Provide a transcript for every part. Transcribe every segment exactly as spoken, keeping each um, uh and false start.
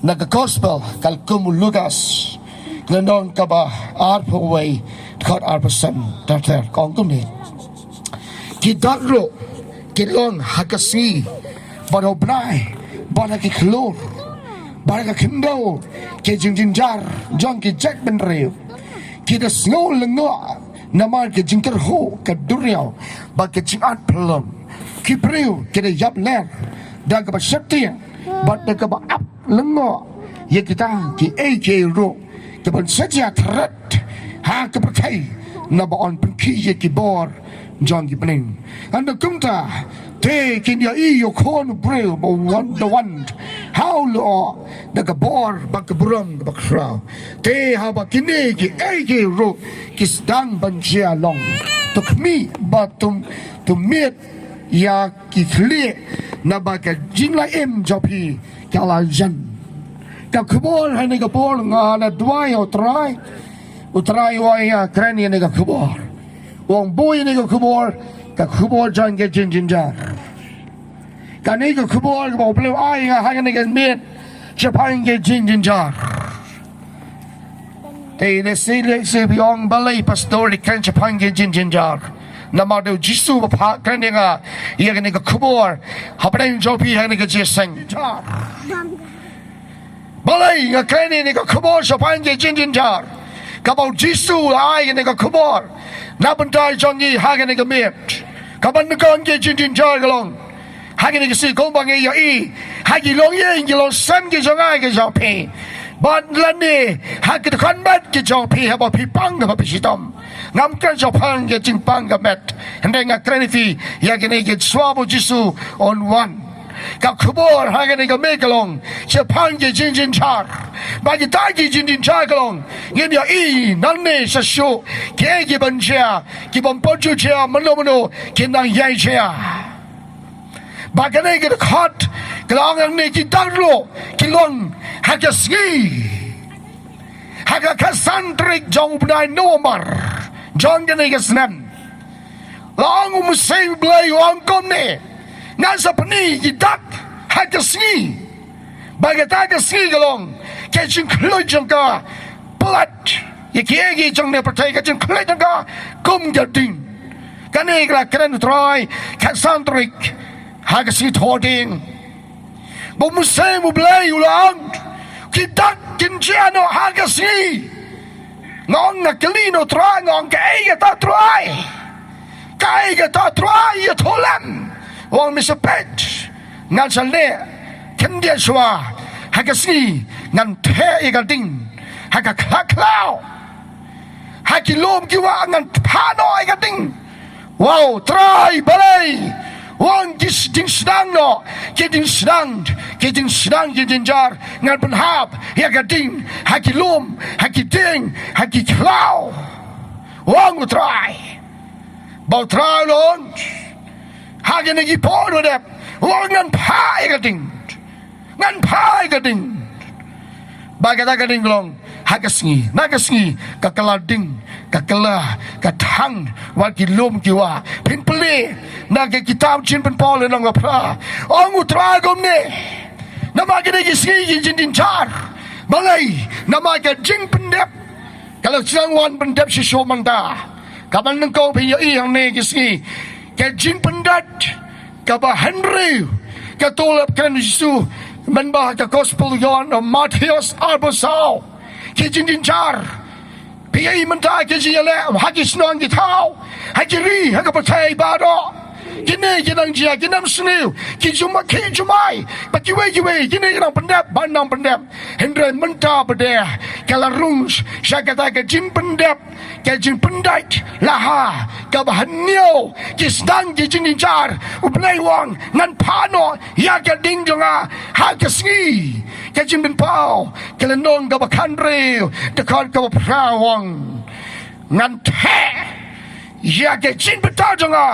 Na ka gospel ka kum u Lukas, ka lynnong kaba arphew wei, dkhot arphew san, ter ter, ka ong kumne. Ki dak ruh ki long ha ka sngi, bad ha u bnai, bad ha ki khlur, bad ha ka khyndew ki jingjynjar jong ki jaitbynriew. Ki da sngew lyngngoh namar ki jingkyrhuh ka duriaw bad ki jingat phyllung. Ki briew ki da ïap ler da kaba sheptieng bad da kaba ap lyngngoh ïa kita kiei kiei ruh kiban sa jia thret ha ka pyrthei, naba yn pynkhih ïa ki bor jong ki bneng. Hynda kumta, te kin ïohi ïa u Khun u briew ba wan, da wan ha u lyoh da ka bor bad ka burom kaba khraw. Te haba kine kiei kiei ruh ki sdang ban jia long, to khmih bad to, to miet ïa ki khlieh, naba ka jinglait im jong phi ka la jan. Ka khubor ha kane ka por nga la duwai ïa u Trai. U Trai u ai ïa nga kren ïa kane ka khubor. U ong bun ïa kane ka khubor, ka khubor jong ka jingjynjar. Kane ka khubor kaba U Blei u ai ïa nga ha kane ka miet shaphang ka jingjynjar. Te lehse, lehse phi ong balei pastor u kren shaphang ka jingjynjar. Namar ba u Jisu u phah kren ïa nga ïa kane ka khubor hapdeng jong phi ha kane ka jingïaseng. Balei nga kren ïa kane ka khubor shaphang ka jingjynjar. Kaba u Jisu u ai ïa kane ka khubor na bynta jong ngi ha kane ka miet. Kaban nyngkong ka jingjynjar ka long ha kane ka sngi kumba ngi ïohi ha ki longïing ki longsem ki jong nga ki jong phi. Bad lane ha ki dkhot met ki jong phi haba phi pang haba phi shitom. Ngam kren shaphang ka jingpang ka met. Hynrei nga kren ïa phi ïa kane ka shuwa ba u Jisu un wan. Ka khubor ha kane ka miet ka long shaphang ka jingjynjar. Bad kita ki jingjynjar ka long ngin ïohi nangne sa shuh kiei kiban jia, kiban pynjur jia, mano mano kin nang ïai jia. Bad kane ka dkhot ka la ong nangne ki dak ruh ki long ha ka sngi, ha ka khatsan tarik jong u bnai November jong kane ka snem. La ong u Mynsiem U Blei u ong kumne, ngan sa pyni ki dak ha ka sngi. Bad kata ka sngi ka long ka jingkhluit jong ka palat ïa kiei kiei jong kane ka pyrthei, ka jingkhluit jong ka kum ka ding. Kane ka la kren u Trai khatsan tarik ha ka sngi Thohdieng. Ba u Mynsiem U Blei u la ong ki dak kin jia noh ha ka sngi. Nga ong nga kylli na u Trai, nga ong kaei kata Trai? Kaei kata Trai, ïathuh lem. U ong mynta peit, ngan sa leh khyndiat shuwa ha ka sngi, ngan theh ïa ka ding ha ka khlaw khlaw. Ha ki lum ki wah ngan phah noh ïa ka ding. Wow, Trai balei? U ong ki s-, jingsdang noh, ki jingsdang, ki jingsdang, ki jingjynjar ngan pynhap ïa ka ding ha ki lum, ha ki dieng, ha ki khlaw. U ong u Trai. Ba u Trai u la ong ha kine ki por ba dep, u ong ngan phah ïa ka ding. Ngan phah ïa ka ding. Bad kata ka ding ka long ha ka sngi. Na ka sngi ka kylla ding, ka kylla, ka thang wat ki lum ki wah. Phin pule na ka kitab Jingpynpaw lynnong ba phra, ong u Trai kumne. Namar kine ki sngi ki jingjynjar. Balei? Namar ka jingpyndep ka la sdang wan pyndep shisha mynta. Kaba nyngkong phin ïohi hangne ki sngi ka jingpyndait kaba hynriew. Kato la kren u Jisu mynba ka Gospel Ïoannis, Mathaios arphew saw. Ki jingjynjar. Phi ïohi mynta ki jingïaleh ha ki shnong ki thaw, ha ki ri, ha ka pyrthei baroh. Kine ki nang jia, ki nang sniew, ki jumai, ki jumai, bad kiwei kiwei, kine ki nang pyndep, ban nang pyndep. Hynrei mynta pat de ka la rung sha kata ka jingpyndep, ka jingpyndait. La ha kaba hynñiew ki sdang ki jingjynjar, U Blei u ong ngan phah noh ïa ka ding jong nga ha ka sngi. Ka Jingpynpaw ka lynnong kaba khathynriew, dkhot kaba phra u ong ngan theh ïa ka jingpynpaw jong nga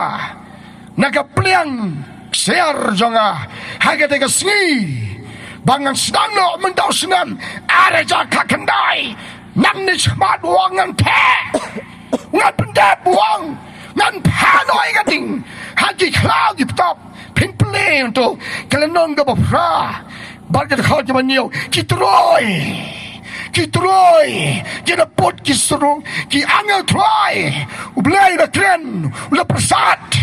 na ka pliang ksiar jong nga ha kata ka sngi. Ba ngan sdang noh mynta u snem ar hajar khatkhyndai. Nangne shakhmat u ong ngan theh, ngan pyndep, u ong ngan phah noh ïa ka ding ha ki khlaw ki btap. Phin pule hangto ka lynnong kaba phra. Bad ka dkhot kaba hynñiew, ki troi, ki troi, ki da put ki srung, ki angel troi, U Blei u la kren, u la pyrsad,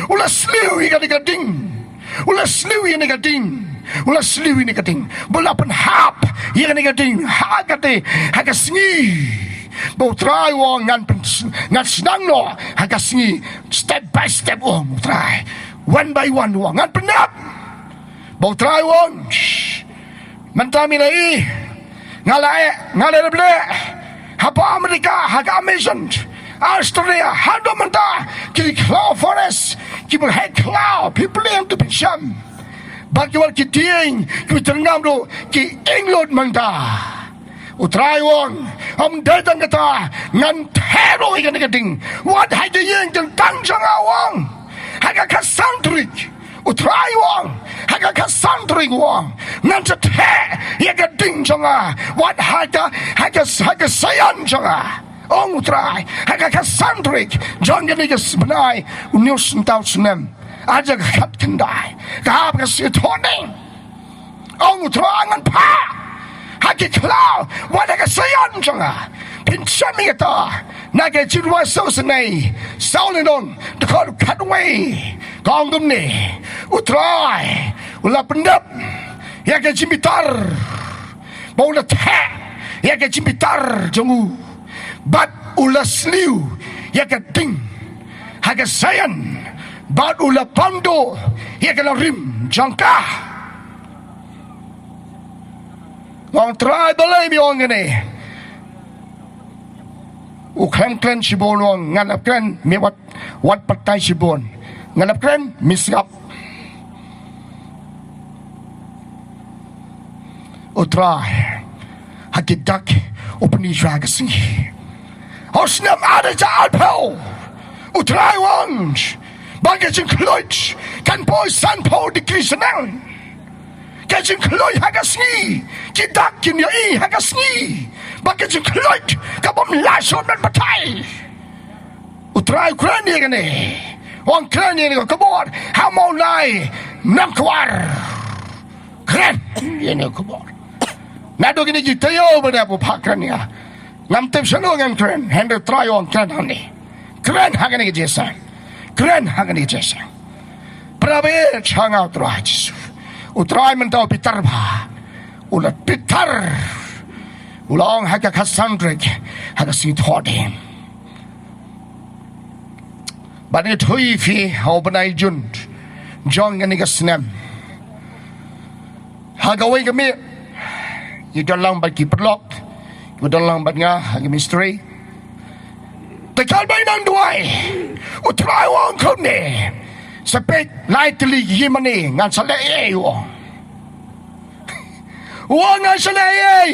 u la sliew ïa kane ka ding, u la sliew ïa kane ka ding, u la sliew ïa kane ka ding, ba la pynhap ïa kane ka ding ha kata, ha ka sngi. Ba U Trai u ong ngan pyn, ngan sdang noh ha ka sngi, step by step, u ong U Trai. One by one u ong ngan pyndep. Ba U Trai u ong, shh, mynta mi la i, nga la eh, nga la leh, hapoh America, ha ka Amazon, Australia, haduh mynta, ki khlaw forest, ki bynriew khlaw, phi plie to phin shem. Bad ki war ki dieng, ki tyrngam ruh, ki ing lut mynta. U Trai u ong, ym dei tang kata, ngan theh ruh ïa kane ka ding. Wat ha ka ïing tyngkang jong nga, u ong. Ha ka khatsan tarik. U Trai u ong. Ha ka khatsan tarik u ong. Ngan sa theh ïa ka ding jong nga. Wat ha ka, ha ka, ha ka Zion jong nga, ong U Trai. Ha ka khatsan tarik jong kane ka bnai, une u syntiew snem. Ha ka khatkhyndai. Ka hap ka sngi thohdieng. Ong U Trai ngan phah ha ki khlaw, wat ha ka Zion jong nga. Phin shem ïa kata. Na ka Jingduwai saw snem, saw lynnong, dkhot khatwei. Ka ong kumne, U Trai u la pyndep ïa ka jingbitar. Ba u la theh ïa ka jingbitar jong u. Bad u la sliew ïa ka ding ha ka Zion. Bad u la pynduh ïa ka longrim jong ka. Nga ong Trai balei mi ong kane. U khlem kren shibun u ong ngan ap kren, mi wat, wat batai shibun. Ngan ap kren, mi sngap. U Trai ha ki dak u pyni shuwa ka sngi. Ha u snem ar hajar arphew, U Trai u ong ba ka jingkhluit kan poi sanphew degree shaneng. Ka jingkhluit ha ka sngi, ki dak kin ïohi ha ka sngi. Ba ka jingkhluit ka bym lah shuh ban batai. U Trai u kren ïa kane. U ong kren ïa kane ka khubor ha Mawlai Nongkwar. Kren ïa kane ka khubor. Naduh kine ki taïew ba dep u phah kren ïa. Ngam tip shano ngan kren, hynrei U Trai u ong kren hangne. Kren ha kane ka jingïaseng. Kren ha kane ka jingïaseng. Para bangeit sha nga U Trai Jisu. U Trai mynta u bitar bha. U la bitar. U la ong ha ka khatsan tarik, ha ka sngi thohdieng. Bad ngi ïathuh ïa phi ha u bnai Jun jong kane ka snem. Ha kawei ka miet ngi don lang bad ki paralok, ngi don lang bad nga ha ka ministry. Te katba ngi nang duwai, U Trai u ong kumne, sa peit lai tylli ki ïingmane, ngan sa leh ei ei, u ong. U ong ngan sa leh ei ei.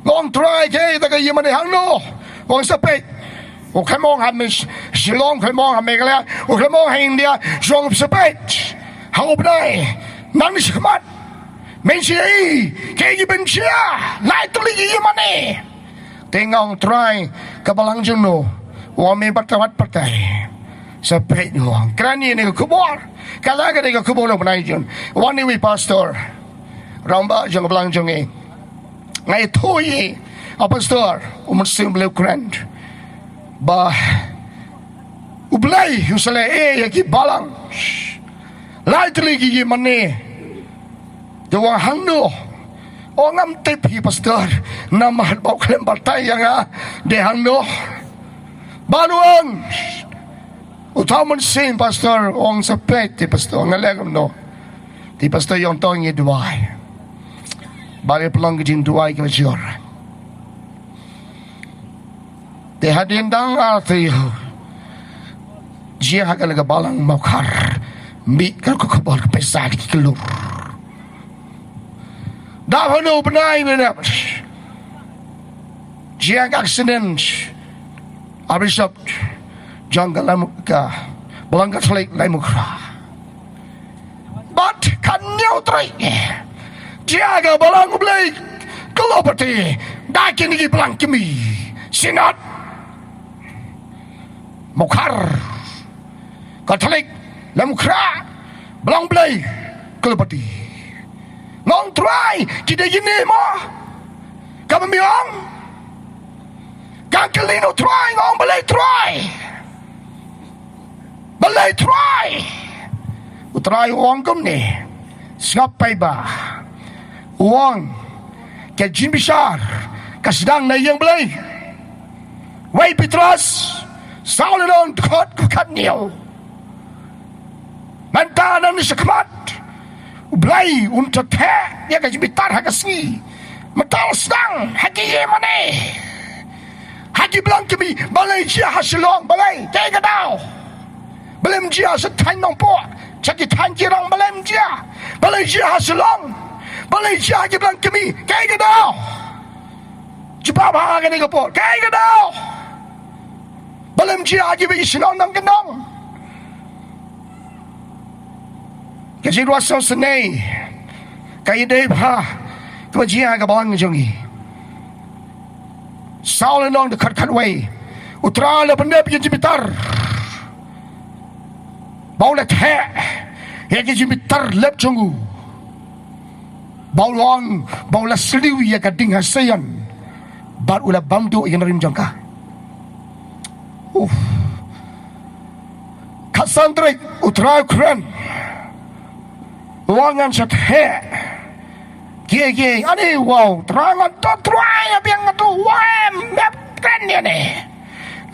Nga ong Trai, kaei kata ka ïingmane hangno? U ong sa peit. U khlem ong ha Shillong, khlem ong ha Meghalaya, u khlem ong ha India, u ong sa peit. Ha u bnai, nangne shakhmat, men sa ïohi kaei kiba ngi shim, lai tylli ki ïingmane. Te nga ong Trai, ka balang jong no? U ong me batai wat batai. Sa peit, u ong kren ïa kane ka khubor. Ka la ka dei ka khubor u bnai Jun. Wan ïa u pastor rangbah jong ka balang jong ngi. Nga ïathuh ïa u pastor, u Mynsiem Blei u kren ba U Blei u sa leh ei ei ïa ki balang. Lai tylli ki ïingmane. Te u ong hangno? U ong ngam tip hi pastor, namar ba u khlem batai ïa nga dei hangno. Bad u ong, uta u mynsiem pastor u ong sa peit, te pastor, nga leh kumno? Te pastor u ong to ngin duwai. Bad ngi pynlong ka jingduwai kaba jur. Te hadien dang ar taïew, jia ha kane ka balang Mawkhar, mih ka khubor ka pisa ki klur. Dap hano u bnai mynta, jia ka accident, Archbishop jong ka Lai, ka Balang Katholik Laitumkhrah. Bad ka hynñiew tarik, jia ka Balang U Blei ka Lopati, da kine ki balang kmie, Synod Mawkhar, Katholik Laitumkhrah, Balang U Blei Telepati. Nga ong Trai, ki dei kine mo? Kaba me ong. Ka kylli na u Trai, nga ong balei Trai? Balei Trai? U Trai u ong kumne. Sngap paidbah. U ong ka jingbishar ka sdang na ïing Blei. Wei Petros saw lynnong dkhot khatñiew. Mynta nangne shakhmat U Blei un theh ïa ka jingbitar ha ka sngi. Mynta la sdang ha ki ïing mane, ha ki balang kmie. Balei jia ha Shillong? Balei? Kaei ka daw? Balei ym jia sha thaiñ Nongpoh, sha ki thaiñ ki rong? Balei ym jia? Balei jia ha Shillong? Balei jia ha ki balang kmie? Kaei ka daw? Jubab ha kane ka por, kaei ka daw? Balei ym jia ha kiwei ki shnong nongkyndong? Ka jingduwai sngewsynei ka ïadei bha kaba jia ha ka balang jong ngi. Saw lynnong dkhot khatwei. U Trai u la pyndep ïa ka jingbitar, ba u la theh ïa ka jingbitar lep jong u, ba u long ba u la sliw ïa ka ding ha Sion, bad u la bam duh ïa ka nongrim jong ka. Uf. Khatsan tarik, U Trai u kren, u ong ngan sa theh kiei kiei. Ani, wow, Trai, ngan to Trai, ïa biang ngan to, wow, em, em, kren ïa ne.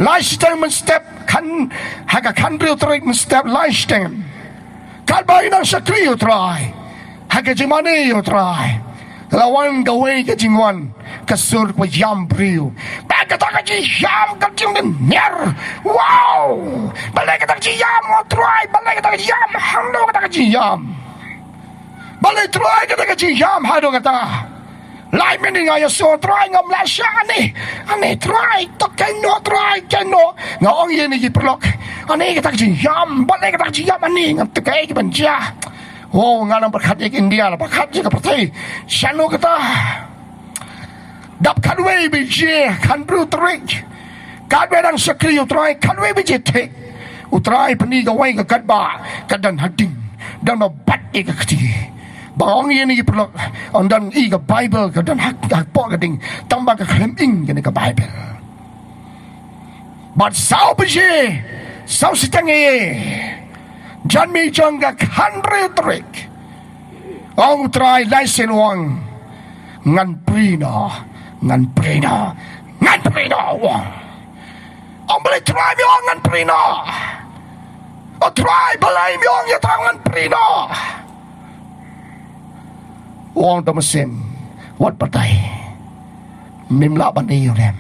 Lai shiteng mynstep, khan, ha ka khathynriew tarik mynstep, lai shiteng. Katba ngi nang shakri ïa U Trai ha ka jingmane ïa U Trai, la wan kawei ka jingwan ka sur kaba ïam briew. Ba kata ka jingïam ka jingdynner. Wow! Balei kata ka jingïam, O Trai? Balei kata ka jingïam? Hangno kata ka jingïam? Balei Trai kata ka jingïam haduh kata? Lai mynnin nga ïasoh, Trai, ngam lah shah. Ani, ani Trai, to kynnoh Trai, kynnoh. Nga ong ïa kine ki paralok, ani kata ka jingïam, balei kata ka jingïam, ani ngam tip kaei kaban jia. Oh, nga nang pyrkhat ïa ka India, la pyrkhat ïa ka pyrthei. Shano kata? Dap khatwei baje, khathynriew tarik. Katba nang shakri ïa U Trai, khatwei baje thik, U Trai pyni kawei ka katba ka don ha ding, don ba bat ïa ka kti. Ba ong ïa kine ki paralok, ong don i ka Baibl ka don ha, hapoh ka ding, tangba ka khlem ing ïa kane ka Baibl. Bad saw baje, saw shiteng ïa, janmiet jong ka khathynriew tarik, ong U Trai lai sien, u ong ngan prie noh, ngan prie noh, ngan prie noh, u ong. Ong balei Trai me ong ngan prie noh? O Trai, balei me ong ïa Trai ngan prie noh? U ong to mynsiem, wat batai. Mem lah ban ïoh rem.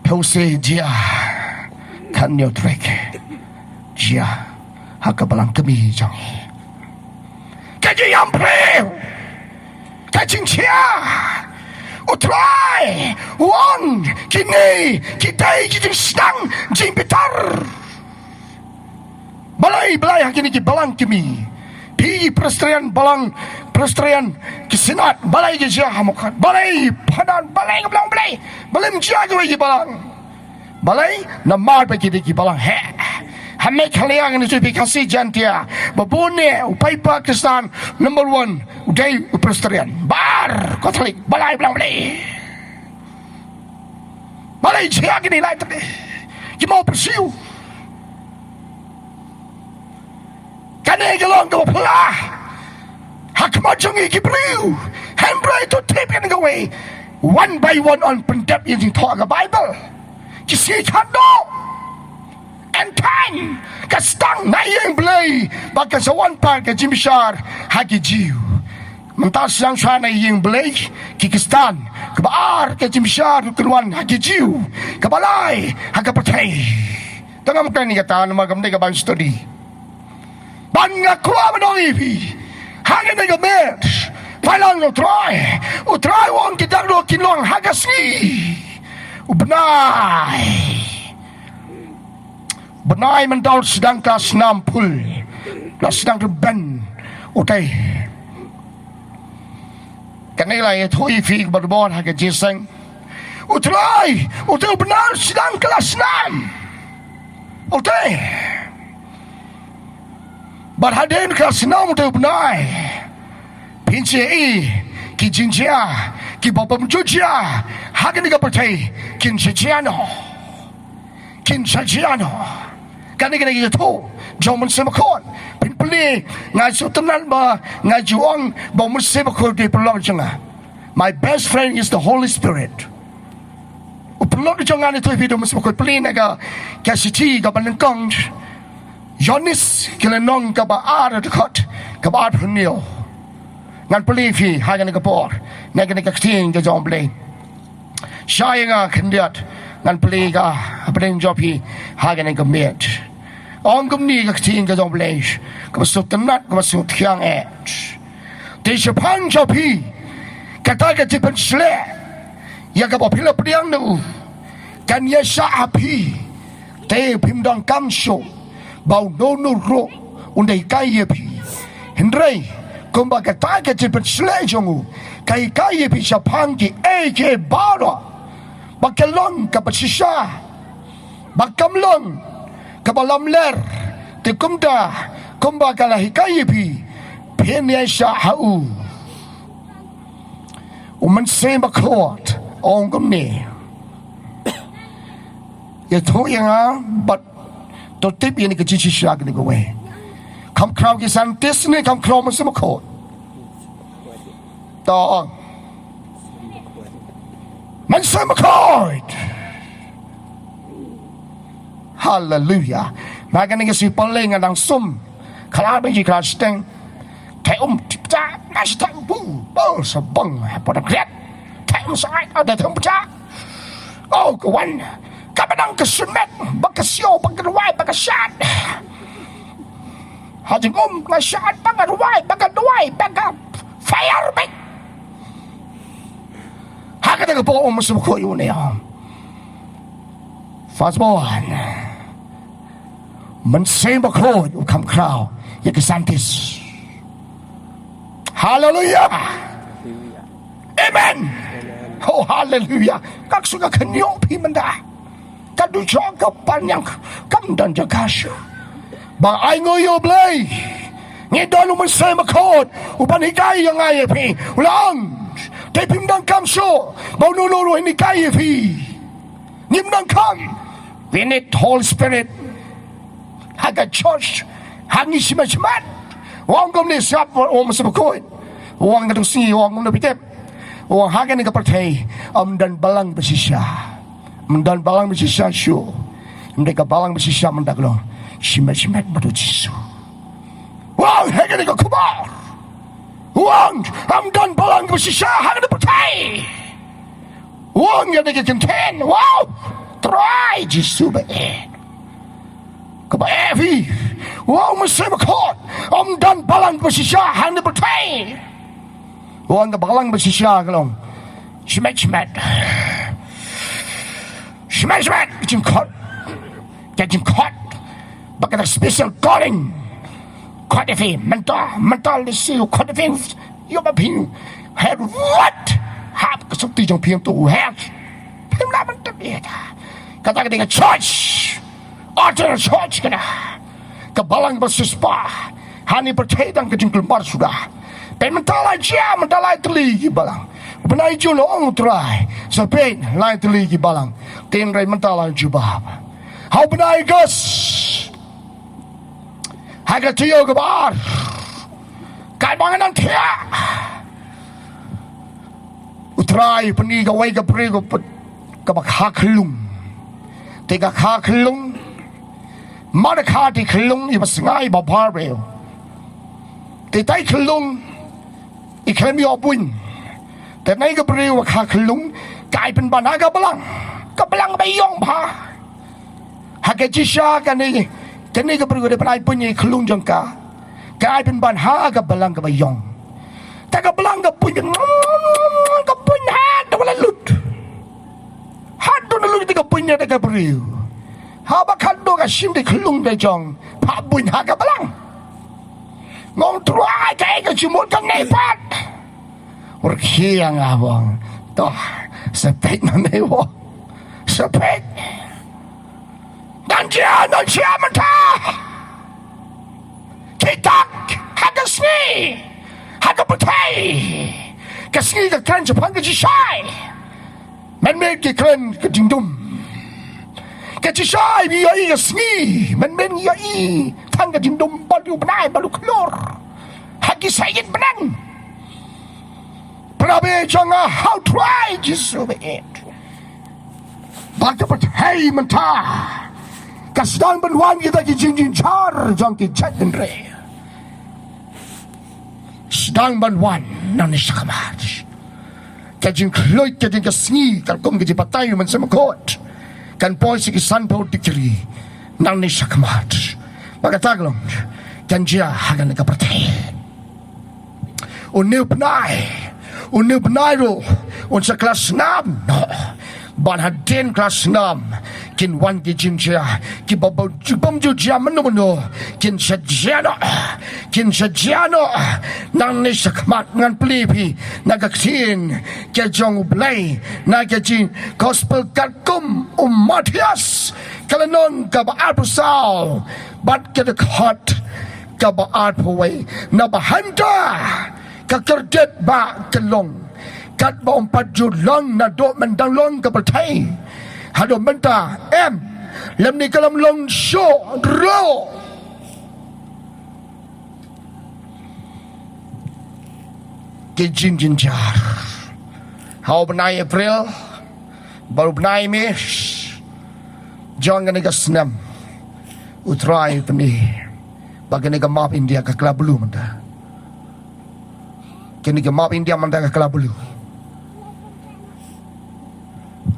Phi u se jia, khathynñiew tarik, jia ha ka balang kmie jong ngi. Ka jingïam briew, ka jingshia. U Trai u ong kine ki dei ki jingsdang jingbitar. Balei, balei ha kine ki balang kmie, phi Presbyterian, balang Presbyterian, ki Synod, balei ki jia ha Mawkyrwat, balei Phadan, balei ka Balang Blei, balei ym jia kiwei ki balang? Balei? Namar ba ki dei ki balang heh. Ha Meghalaya ngi ju phi Khasi Jaintia, ba bun ne u paidbah Khristan number one u dei u Presbyterian, bar Katholik, balei Balang Blei? Balei jia kine lai tang ki mawpyrsiew? Kane ka long kaba phylla ha khmat jong ngi ki briew. Hynrei to tip ïa kawei, one by one yn pyndep ïa ka jingthoh ka Baibl. Ki sngi khatduh, end time, ka sdang na ïing Blei, ba kan sa wan pat ka jingbishar ha ki Jiw. Mynta sdang shuwa na ïing Blei ki Khristan, kaba ar ka jingbishar ruh kan wan ha ki Jiw, kaba lai ha ka pyrthei. Te ngam kren ïa kata namar kam dei ka Bible study. Bad nga kwah ban ong ïa phi, ha kane ka miet, pynlong ïa U Trai. U Trai u ong ki dak ruh kin long ha ka sngi. U bnai, bnai mynta u sdang ka snam phul, la sdang ka ben utai. Kane la ïathuh ïa phi barabor ha ka jingïaseng. U Trai, u Trai u bnai u sdang ka la snam. Pyrthei. Bad hadien ka snam te u bnai, phin sa ïohi ki jingjia, kiba bym ju jia ha kane ka pyrthei kin sa jia noh. Kin sa jia noh. Kane ka dei ka ïathuh jong u Mynsiem Bakhuid. Phin pule, nga sngewtynnat ba nga ju ong ba u Mynsiem Bakhuid u dei u paralok jong nga. My best friend is the Holy Spirit. U paralok jong nga, ngi ïathuh ïa phi, u Mynsiem Bakhuid. Pule na ka, ka shithi kaba nyngkong Ïoannis, ka lynnong kaba ar, dkhot kaba arphew hynñiew. Ngan pule ïa phi ha kane ka por na kane ka ktien ka jong U Blei. Shai ïa nga khyndiat, ngan pule ïa ka hapdeng jong phi ha kane ka miet. Ong kumne ka ktien ka jong U Blei, kaba sngewtynnat, kaba sngewthiang eh. Te shaphang jong phi, kata ka jingpynshlur ïa kaba phi la pdiang na u kan ïaishah ha phi. Te phim donkam shuh ba uno uno ruh un da hikai ïa phi. Hynrei kumba kata ka jingpynshlur jong u ka hikai ïa phi shaphang kiei kiei baroh, ba ka long kaba shisha, ba kam long kaba lamler, te kumta kumba ka la hikai ïa phi, phin ïaishah ha u. U Mynsiem Bakhuid u ong kumne. Ïathuh ïa nga bad to tip ïa kane ka jingshisha kane kawei. Kham khraw ki scientist ne kham khraw u Mynsiem Bakhuid? To ong. Mynsiem Bakhuid. Haleluia. Ba kane ka sipal lei nga dang sum. Kala ba ji kala steng. Te um tipta na sita bu bu sabang pada kriat. Te um sangai ada te um pecah. Oh, kawan. Ka ba dang ka shimet, ba ka siaw, ba ka rwai, ba ka shad. Ha jingum ka shad, ba ka rwai, ba ka duwai, ba ka fire bit. Ha kata ka por u Mynsiem Bakhuid u ong. First born. Mynsiem Bakhuid u kham khraw ïa ki scientist. Haleluia. Amen. Oh, haleluia. Ka ksu ka khynñiuh phi mynta. Ka dujok ka paniang kam don jaka shuh. Ba ainguh ïa U Blei. Ngi don u Mynsiem Bakhuid u ban hikai ïa nga ïa phi. U la ong, te phim donkam shuh ba uno uno ruh un hikai ïa phi. Ngim donkam. We need Holy Spirit. Ha ka church, ha ngi shimet shimet. U ong kumne, sngap u Mynsiem Bakhuid. U ong ka dusni, u ong kumne, phi tip. U ong ha kane ka pyrthei ym don balang ba shisha. Ym don balang ba shisha shuh. Ym dei ka balang ba shisha mynta ka long shimet shimet bad u Jisu. U ong ha kane ka khubor, u ong ym don balang ba shisha ha kane ka pyrthei. U ong ïa kane ka kyntien, wow, Trai Jisu ba eh. Kaba eh phi. Wow, Mynsiem Bakhuid, ym don balang ba shisha ha kane ka pyrthei. U ong ka balang ba shisha ka long shimet shimet. Shimet shimet, ka jingkhot. Ka jingkhot. Ba kata special calling. Khot ïa phi mynta, mynta lei shu khot ïa phi. Ïoh ba phi heh ruh hap ka shakti jong phi to heh. Phim lah ban tip ïa kata. Kata ka dei ka church. Order church kata. Ka balang ba shispah. Ha kane ka pyrthei dang ka jingkulmar suda. Peit mynta la jia, mynta lai tylli ki balang. U bnai Jun, la ong u Trai, sa peit lai tylli ki balang. Hynrei mynta la jubab. Ha u bnai August, ha ka taïew kaba ar, katba nga nang thiah, u Trai u pyni kawei ka briew kaba kha khyllung. Te ka kha khyllung, mar ka kha te khyllung iba sngai ba bha briew. Te tai khyllung i khlem ïoh buiñ. Te kane ka briew ba kha khyllung ka ai pynban ha ka balang, ka balang ba ïong bha. Ha ka jingshisha kane, kane ka briew ka dei ban ai buiñ ïa i khyllung jong ka, ka ai pynban ha ka balang kaba ïong. Te ka balang ka buiñ, ka buiñ haduh ba la lut. Haduh ba la lut te ka buiñ ïa ka briew. Haba ka duh ka shim te khyllung te jong, pha buiñ ha ka balang. Nga ong Trai, kaei ka jingmut kane pat? U rkhie ïa nga, u ong, to, sa peit nangne, u ong. Sa peit. Ngan Jia na jia mynta. Ki dak ha ka sngi, ha ka pyrthei. Ka sngi ka kren shaphang ka jingshai. Mynmiet ki kren ka jingdum. Ka jingshai ngi ïohi ka sngi. Mynmiet ngi ïohi tang ka jingdum bad u bnai bad u khlur. Ha ki sait bneng. Para bangeit jong nga ha U Trai Jisu ba ïeit. Ba ka pyrthei mynta ka sdang ban wan kita ki jingjynjar jong ki jaitbynriew. Sdang ban wan nangne shakhmat. Ka jingkhluit ka jong ka sngi katkum ka jingbatai u Mynsiem Bakhuid kan poi sha ki sanphew degri nangne shakhmat. Ba kata ka long kan jia ha kane ka pyrthei. Une u bnai, une u bnai ruh un sa kylla snam noh. Ban hadien kylla snam kin wan ki jingjia kiba bym ju jia mynno mynno, kin sa jia noh, kin sa jia noh. Nangne shakhmat ngan plie phi na ka ktien ka jong U Blei na ka jing gospel katkum u Mathaios, ka lynnong kaba arphew saw bad ka dkhot kaba arphew wei. Naba hangta ka kyrkieh ba ka long katba ym pat ju long naduh myndang long ka pyrthei haduh mynta, em, lymne ka lam long shuh ruh. Ki jingjynjar ha u bnai April bad u bnai Mei jong kane ka snem, U Trai u pyni ba kane ka map India ka kylla blue mynta. Kane ka map India mynta ka kylla blue.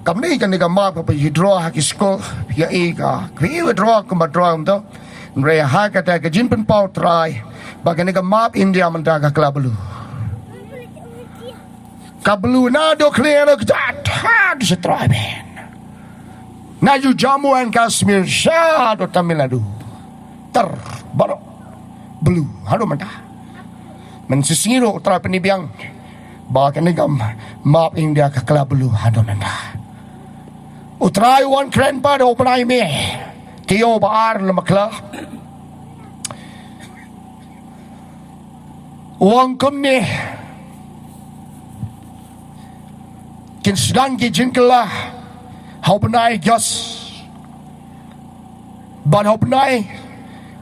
Kumne kane ka map kaba phi draw ha ki skul, phi ïohi ka, phi ïohi draw kumba draw kumto. Hynrei ha kata ka jingpynpaw U Trai ba kane ka map India mynta ka kylla blue. Ka blue naduh khlieh haduh kjat, haduh sha trai beiñ. Na ju Jammu and Kashmir shaduh Tamil Nadu, ter baroh blue haduh mynta. Mynshisngi ruh U Trai pyni biang ba kane ka map India ka kylla blue haduh mynta. U Trai u wan kren pat ha u bnai Mei, taïew ba ar lem bad kylla. U ong kumne, kin sdang ki jingkylla ha u bnai August bad ha u bnai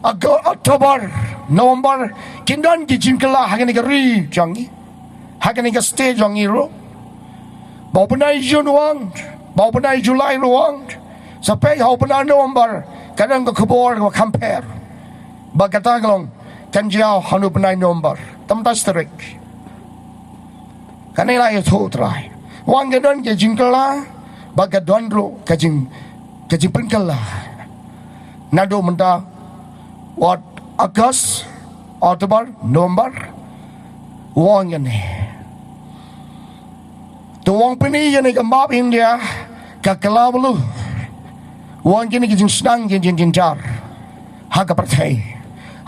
Ago-, October, November, kin don ki jingkylla ha kane ka ri jong ngi, ha kane ka state jong ngi ruh. Ba u bnai June u ong, ba u bnai July ruh u ong, sa peit ha u bnai November ka don ka khubor kaba kham pher. Ba kata ka long kan jia ha u bnai November. Tang mynta shi tarik. Kane la ïathuh U Trai. U ong ka don ka jingkylla bad ka don ruh ka jing, ka jingpynkylla. Naduh mynta wat August, October, November. U ong kane. Te u ong pyni kane ka map India ka kylla blue. U ong kine ki jingsdang ki jingjynjar ha ka pyrthei.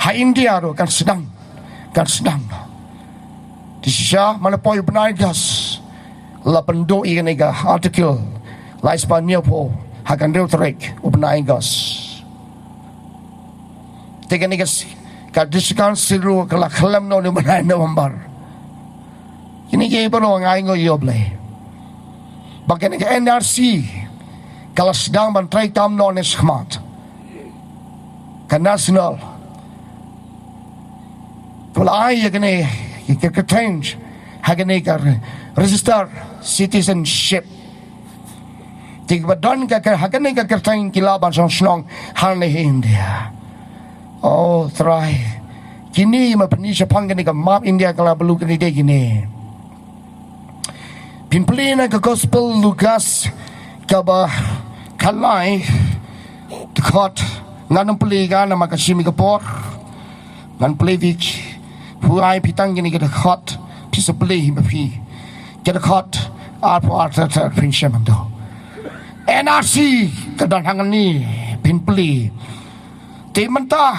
Ha India ruh kan sdang, kan sdang. Te shisha man la poi u bnai August la pynduh ïa kane ka article lai spah hynñiewphew ha ka hynriew tarik u bnai August. Te kane ka s-, ka District Council ruh ka la khlem noh u bnai November. Kine ki baroh nga ainguh ïa U Blei ba kane ka N R C ka la sdang ban trei tam noh ne shakhmat. Ka national ka la ai ïa kane ka kyrteng ha kane ka re-, register citizenship. Te kiba don ka, ka, ha kane ka kyrteng ki lah ban shong shnong hangne ha India. O Trai, kine ma pyni shaphang kane ka map India ka la blue kine dei kine. Phin plie na ka Gospel Lukas kaba khatlai, dkhot, ngan ym plie ka namar ka shim ïa ka por. Ngan plie beit, phi ai phi tang kine ki dkhot, phi sa plie hi ma phi. Ki dkhot arphew ar, ter ter phin shem hangto. N R C ka don hangne, phin plie. Te mynta,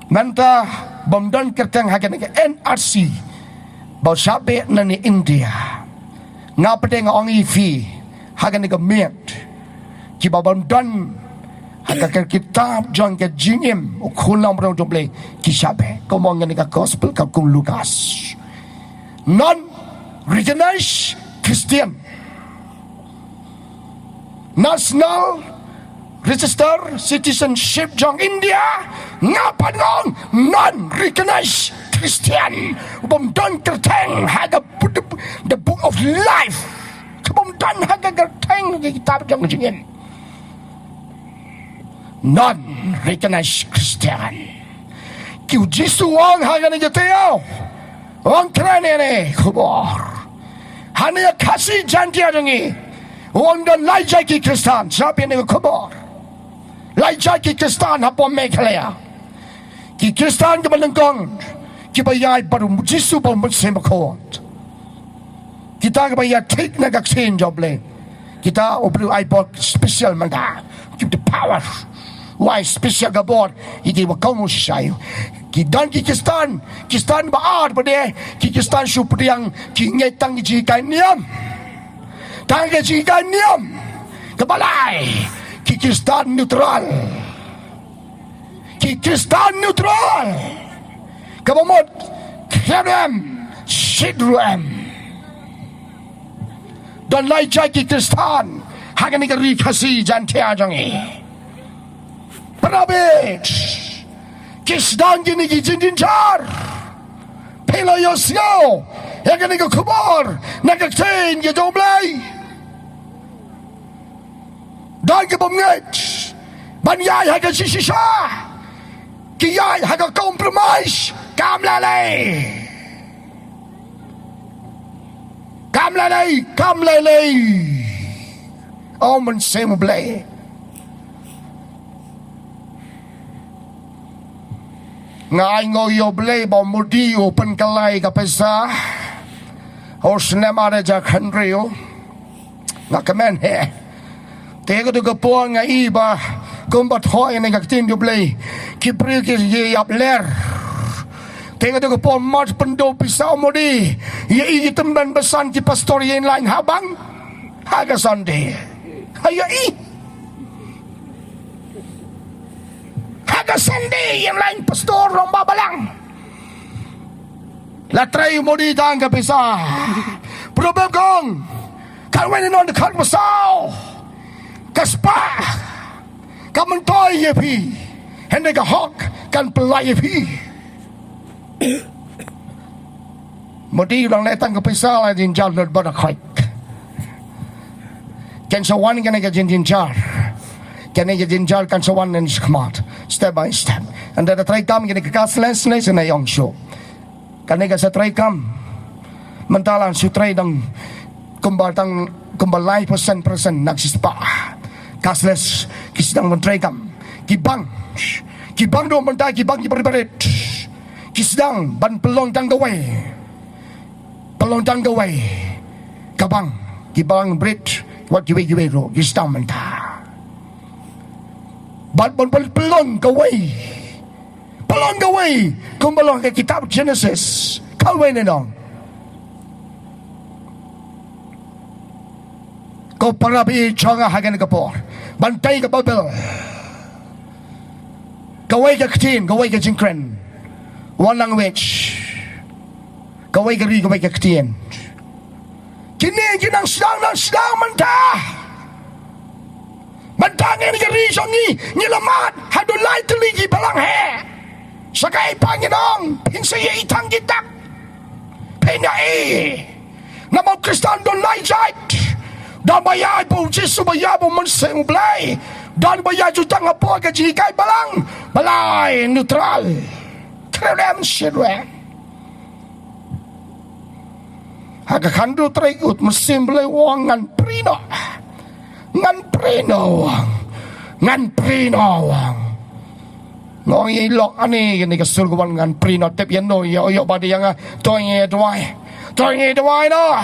mynta bym don kyrteng ha kane ka N R C ba u shah beh na ne India. Nga pat nga ong ïa phi ha kane ka miet, kiba bym don Ha ka kitab jong ka jingim u khun nongpynïaid jong U Blei ki shah beh. Kumno ngan ka gospel ka kum Lukas. Non recognized Christian. National Register Citizenship jong India nga pat nga ong non recognized Christian. U bym don kyrteng ha ka bu-, the book of life. Ka bym don ha ka kyrteng ha ka kitab jong jingim. Non recognized Christian. Ki u Jisu u ong ha kane ka taïew. U ong kren ïa kane ka khubor. Hangne ïa Khasi Jaintia jong ngi. U ong don lai jait ki Khristan. Sngap ïa kane ka khubor. Lai jait ki Khristan hapoh Meghalaya. Ki Khristan kiba nyngkong. Kiba ïaid bad u Jisu bad u Mynsiem Bakhuid. Kita kiba ïaid thik na ka ktien jong U Blei. Kita U Blei u ai bor special mynta. Give the power. U ai special ka bor ïa kiba kohnguh shisha. Ki don ki Khristan, Khristan ba ar ba dei, ki Khristan shu pdiang, ki ngeit tang ki jinghikai niam. Tang ki jinghikai niam. Kaba lai, ki Khristan neutral. Ki Khristan neutral. Kaba mut, khlem em, shit ruh em. Don lai jait ki Khristan ha kane ka ri Khasi Jaintia jong ngi. Para bangeit, ki sdang kine ki jingjynjar. Phi la ïohsngew ïa kane ka khubor na ka ktien ka jong U Blei. Don ki bym ngeit ban ïaid ha ka jingshisha. Ki ïaid ha ka compromise. Kam lei lei. Kam lei lei, kam lei lei. O Mynsiem U Blei. Nga ainguh ïa U Blei ba u Modi u pynkylla ka pisa. U snem ar hajar khathynriew. Nga kmen hi. Te kato ka por nga i ba kumba thoh ïa kane ka ktien U Blei, ki briew ki ïap ler. Te kato ka por mar pynduh pisa u Modi, ïa i ki tymmen basan ki pastor ïa laiñ ha bang, ha ka Sunday. Ha ïa i. Ha ka Sunday ïa laiñ pastor rangbah balang. La trei u Modi tang ka pisa. Proverb ka ong, kawei na nong dkhot ba saw. Ka spah kan myntoi ïa phi, hynrei ka hok kan pyllait ïa phi. Modi u dang leh tang ka pisa la jynjar lut bad ka khoit. Kan sa wan kane ka jynjar. Kane ka jynjar kan sa wan na shakhmat. Step by step. Ynda da trei kam kane ka cashless ne sa na ïong shuh. Kane ka sa trei kam. Mynta la shu trei dang kumba tang kumba lai percent percent na ki spah. Cashless ki sdang ban trei kam. Ki bank. Ki bank ruh mynta ki bank ki barit barit. Ki sdang ban pynlong tang kawei. Pynlong tang kawei. Ka bank. Ki bank barit. Wat kiwei kiwei ruh. Ki sdang mynta. Bad ban pyn-, pynlong kawei. Pynlong kawei. Kumba long ka kitab Genesis. Kawei ne nong. Ko para bangeit jong nga ha kane ka por. Ban tei ka Baibl. Kawei ka ktien, kawei ka jingkren. One language. Kawei ka ri, kawei ka ktien. Kine ki nang sdang, nang sdang mynta. Mynta ngi ha ka ri jong ngi, ngi la mad haduh lai tylli ki balang heh. Sa kaei pat ngi ong, phin sa ïohi tang ki dak. Phin ïohi. Namar u Khristan don lai jait. Don ba ïaid bad u Jisu, ba ïaid bad u Mynsiem U Blei. Don ba ïaid ju tang hapoh ka jinghikai balang. Ba lai neutral. Khlem shit ruh. Ha ka khatduh tarik u Mynsiem Blei u ong ngan prie noh. Ngan prie noh u ong. Ngan prie noh u ong. Nga ong ïa i lok ani kane ka sur ka wan ngan prie noh, tip ïa no ïa u ïoh ba dei ïa nga. To ngin duwai. To ngin duwai noh.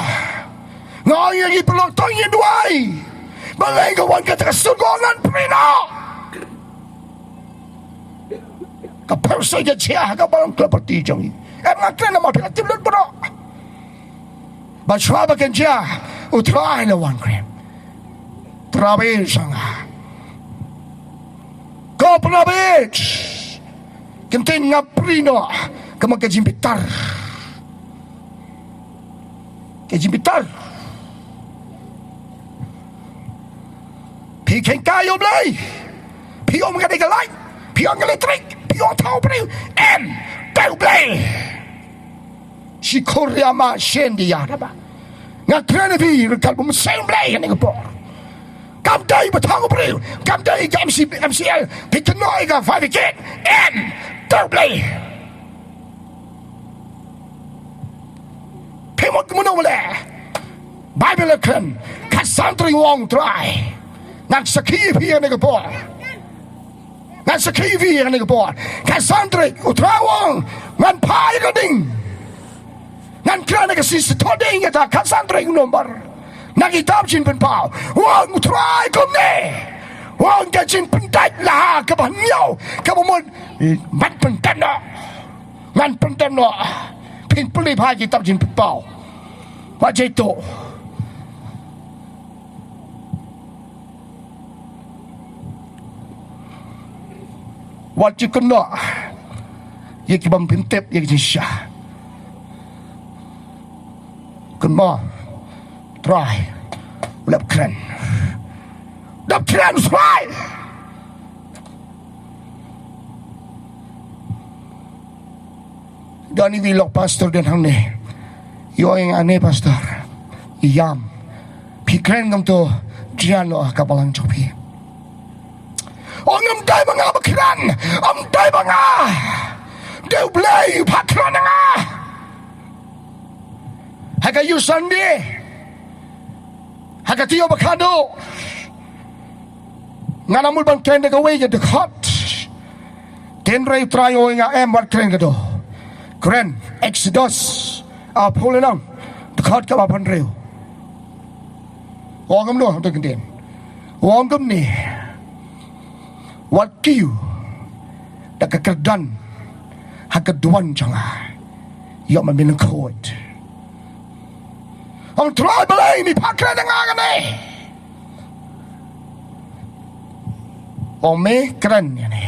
Nga ong ïa ki paralok to ngin duwai. Balei ka wan kata ka sur ka ong ngan prie noh. Ka pyrshah ka jia ha ka balang khlem pyrti jong ngi. Em nga kren namar ka tip lut baroh. Ba shuwa ba kan jia u Trai la wan kren. Trai ba ïa sanga. Open up it. Kyntien nga pyrshah noh. Ka mon ka jingbitar. Ka jingbitar. Phi kheiñ kai ïa U Blei. Phi ong ka dei ka light. Phi ong ka electric. Phi ong thaw briew. Em. Dei U Blei. Shi Korea ma shen di ya da ba. Nga kren ïa phi ryngkat bym seng Blei kane ka por. Kam dei ba thang briew, kam dei ka M C, M C L, phi kynnoh ïa ka fire brigade. Em, dei U Blei. Phi mut kumno le. Bible kren, ka san tring wong trai. Ngan sakhi ïa phi kane ka por. Ngan sakhi ïa phi kane ka por. Ka san tring, U Trai u ong, ngan phai ka ding. Ngan kren na ka shisha thot ding ïa ta ka san tring nombar. Na kitab Jingpynpaw. U ong U Trai kumne. U ong ka jingpyndait la kaba hynñiew, kaba mut, ngan pyndem noh. Ngan pyndem noh. Phin pule ha kitab Jingpynpaw. Wat jaituh. Wat ju kynnoh ïa ki bym pyntip ïa ki jingshisha. Kynmaw, Trai u la kren. U la kren, Trai. Don iwei i lok pastor don hangne. Ïoh ïa nga ne pastor. Ïam. Phi kren kumto, jia noh ka balang jong phi. O ngam dei ba nga ba kren. Ngam dei ba nga. Dei U Blei u phah kren ïa nga. Ha ka ïew Sunday. Ha ka taïew ba khatduh. Nga la mut ban kren da kawei ka dkhot. Hynrei U Trai u ong ïa nga em wat kren kata. Kren Exodus. Arphew lynnong. Dkhot kaba hynriew. U ong kumno hangta ktien. U ong kumne. Wat kiew da ka kyrdan ha ka duwan jong nga. Ïoh ma me lyngkhuid. Ong Trai Blei, me phah kren ïa nga kane. Ong me kren ïa ne.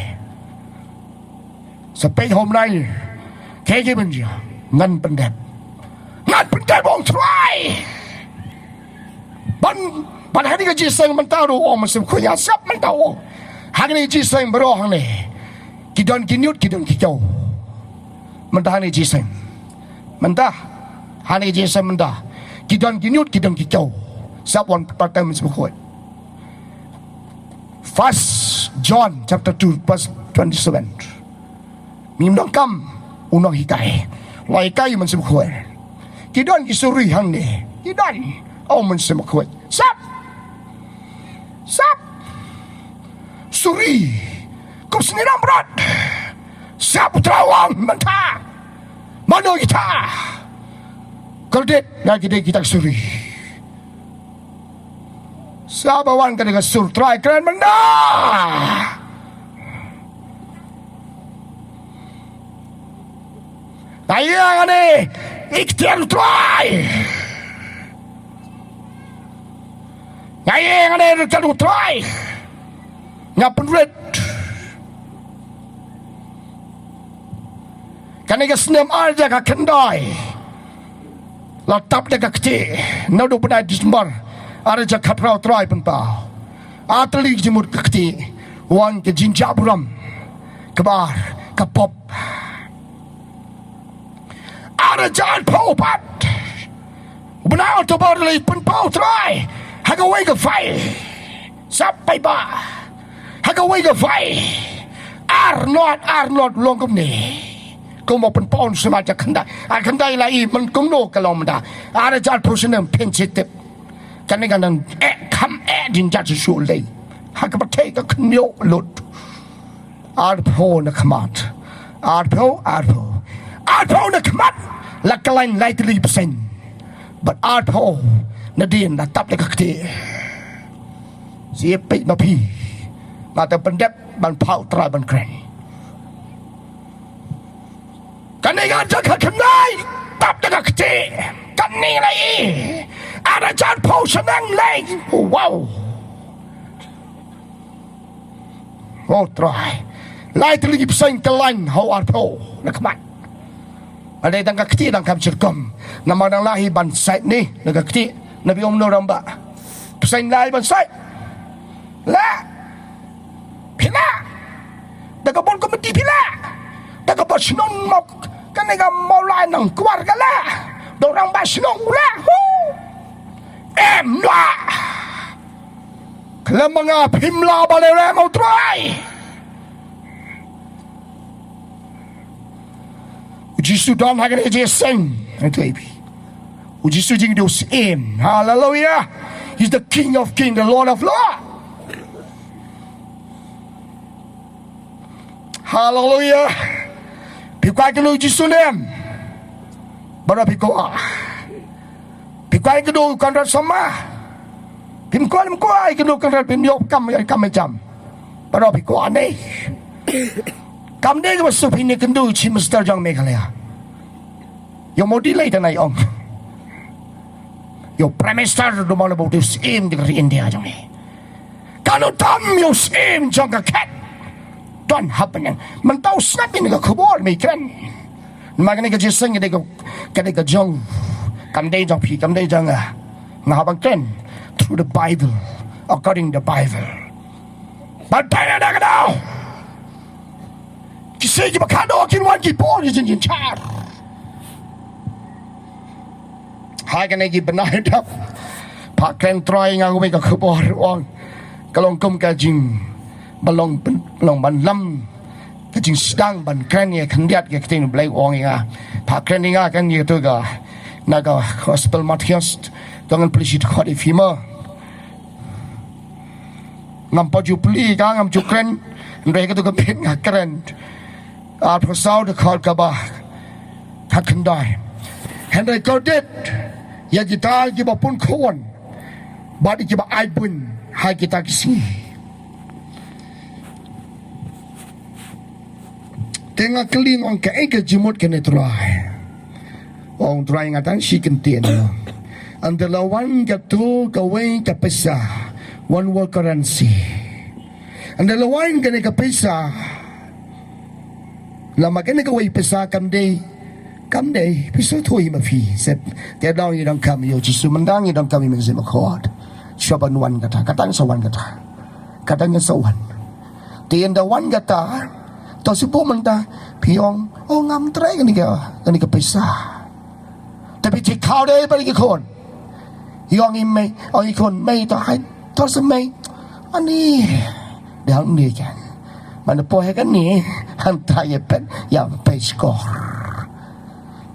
Sa peit hom nai. Kaei kaei ban jia. Ngan pyndep. Ngan pyndep ong Trai. Ban, ban hangne ka jingïaseng mynta ruh ong Mynsiem Bakhuid ïa sap mynta ong. Hangne ka jingïaseng baroh hangne. Ki don ki ñiut ki don ki kiew. Mynta hangne ka jingïaseng. Mynta hangne ka jingïaseng mynta. Ki don ki ñiut ki don ki kiew. Sap wan pat Mynsiem Bakhuid. First John chapter two verse twenty-seven. Mim nongkam u nonghikai. La hikai Mynsiem Bakhuid. Ki don ki suri hangne. Ki don. O Mynsiem Bakhuid. Sap. Sap. Suri. Kup sini ram brat. Sap putra wang mentha. Mano kita. Kredit na kita kita suri. Sa ba wan ka dei ka sur Trai kren mynta. Nga ïeng hangne ikhtiar Trai. Nga ïeng hangne ryngkat u Trai. Nga pynrit. Kane ka snem ar hajar khatkhyndai. La tap da ka kti. Naduh bnai Disember ar hajar khatphra Trai pynpaw. Ar tylli jingmut ka kti. Wan ka jingjah burom. Kaba ar ka pop. Ar hajar arphew pat. Bnai October la pynpaw Trai. Ha kawei ka file. Sa paidbah. Ha kawei ka file. Ar not, ar not long kumne. Kumba pynpaw snem ar hajar khyndai. Ar khyndai la i man kumno ka long mynta. Ar hajar arphew snem pynshitip. Kane ka nang eh kham eh jingjah shuh lei. Ha ka pyrthei ka khynñiuh lut. Arphew na khmat. Arphew, arphew. Arphew na khmat. La khlaiñ lai tylli percent. Bad arphew nadien la tap da ka kti. Sngewbha ma phi. Ma ta pyndep ban phah Trai ban kren. Kane ka jaka kane tap da ka kti. Kane lai. Ar hajar arphew snem lai. Wow. To Trai. Lai tylli ki bseiñ kyllain ha u arphew na khmat. Nga dei tang ka kti dang kam syrkom. Namar dang lah hi ban sait ni na ka kti. Na bi ong no ramba. Bseiñ lai ban sait. Lah. Phi lah. Da ka bor komiti phi lah. Da ka bor shnong mok. Kane ka mawlai nang kwar ka lah. Da u rangbah shnong lah. Hu. Em lah. Khlem ma nga phim lah ba leh rem, U Trai. U Jisu don ha kane ka jingïaseng. Hangtu ai bi. U Jisu jingdei u syiem. Hallelujah. He's the King of King, the Lord of Lord. Hallelujah. Phi kwah ïakynduh U Jisu ne em? Baroh phi kwah. Phi kwah ïakynduh u Conrad Sangma? Phim kwah, phim kwah ïakynduh u Conrad, phim ïoh kam, ïoh kam jam. Baroh phi kwah ne. Kam dei kaba suk phin ïakynduh u Chief Minister jong Meghalaya. Ïa u Modi lei tang ïa ong. Ïa u Prime Minister, u dei u syiem jong ka ri India jong ngi. Kan u tam ïa u syiem jong ka khet. Don happening. Mynta u sngap ïa kane ka khubor, mei kren. Namar kane ka jingïaseng ka dei ka, ka dei ka jong. Kam dei jong phi, kam dei jong nga. Nga hap ban kren through the Bible, according the Bible. Ban pynlong da ka daw. Ki shisha kiba khatduh kin wan ki por ki jynjar. Ha kane ki bnai dap. Phah kren Trai ïa nga kawei ka khubor, ong. Ka long kum ka jing, ba long pyn-, long ban lam. Ka jingsdang ban kren ïa khyndiat ïa ka ktien U Blei, ong ïa nga. Phah kren ïa nga kan ïa tu ka. Na ka Gospel Mathaios. Ka ngan plie shi dkhot ïa phi mo. Ngam pat ju plie ka, ngam ju kren. Hynrei katu ka bit nga kren. Arphew saw dkhot kaba khatkhyndai. Hynrei kordit ïa kita kiba punkhun bad ïa kiba ai buiñ ha kita ki sngi. Te nga kylli, ong, kaei ka jingmut kane, Trai? Ong Trai, nga tang shi kyntien, ong. Ynda la wan katu kawei ka pisa, one world currency. Ynda la wan kane ka pisa, lama kane kawei pisa kam dei, kam dei pisa thui ma phi. Sep, te dang ngi donkam ïa u Jisu, mynta ngi donkam ïa u Mynsiem Bakhuid. Shuwa ban wan kata, kata ngan sa wan kata. Kata ngan sa wan. Te ynda wan kata, to shu buh mynta, phi ong, oh, ngam trei kane ka, kane ka pisa. Te phi khaw dei bad ki khun. Ïa ong i mei, ong i khun, mei, to hai, to sa mei. Ani, dang ni kan. Mynta poi kane, hangta ïa peit, ïa peit skor.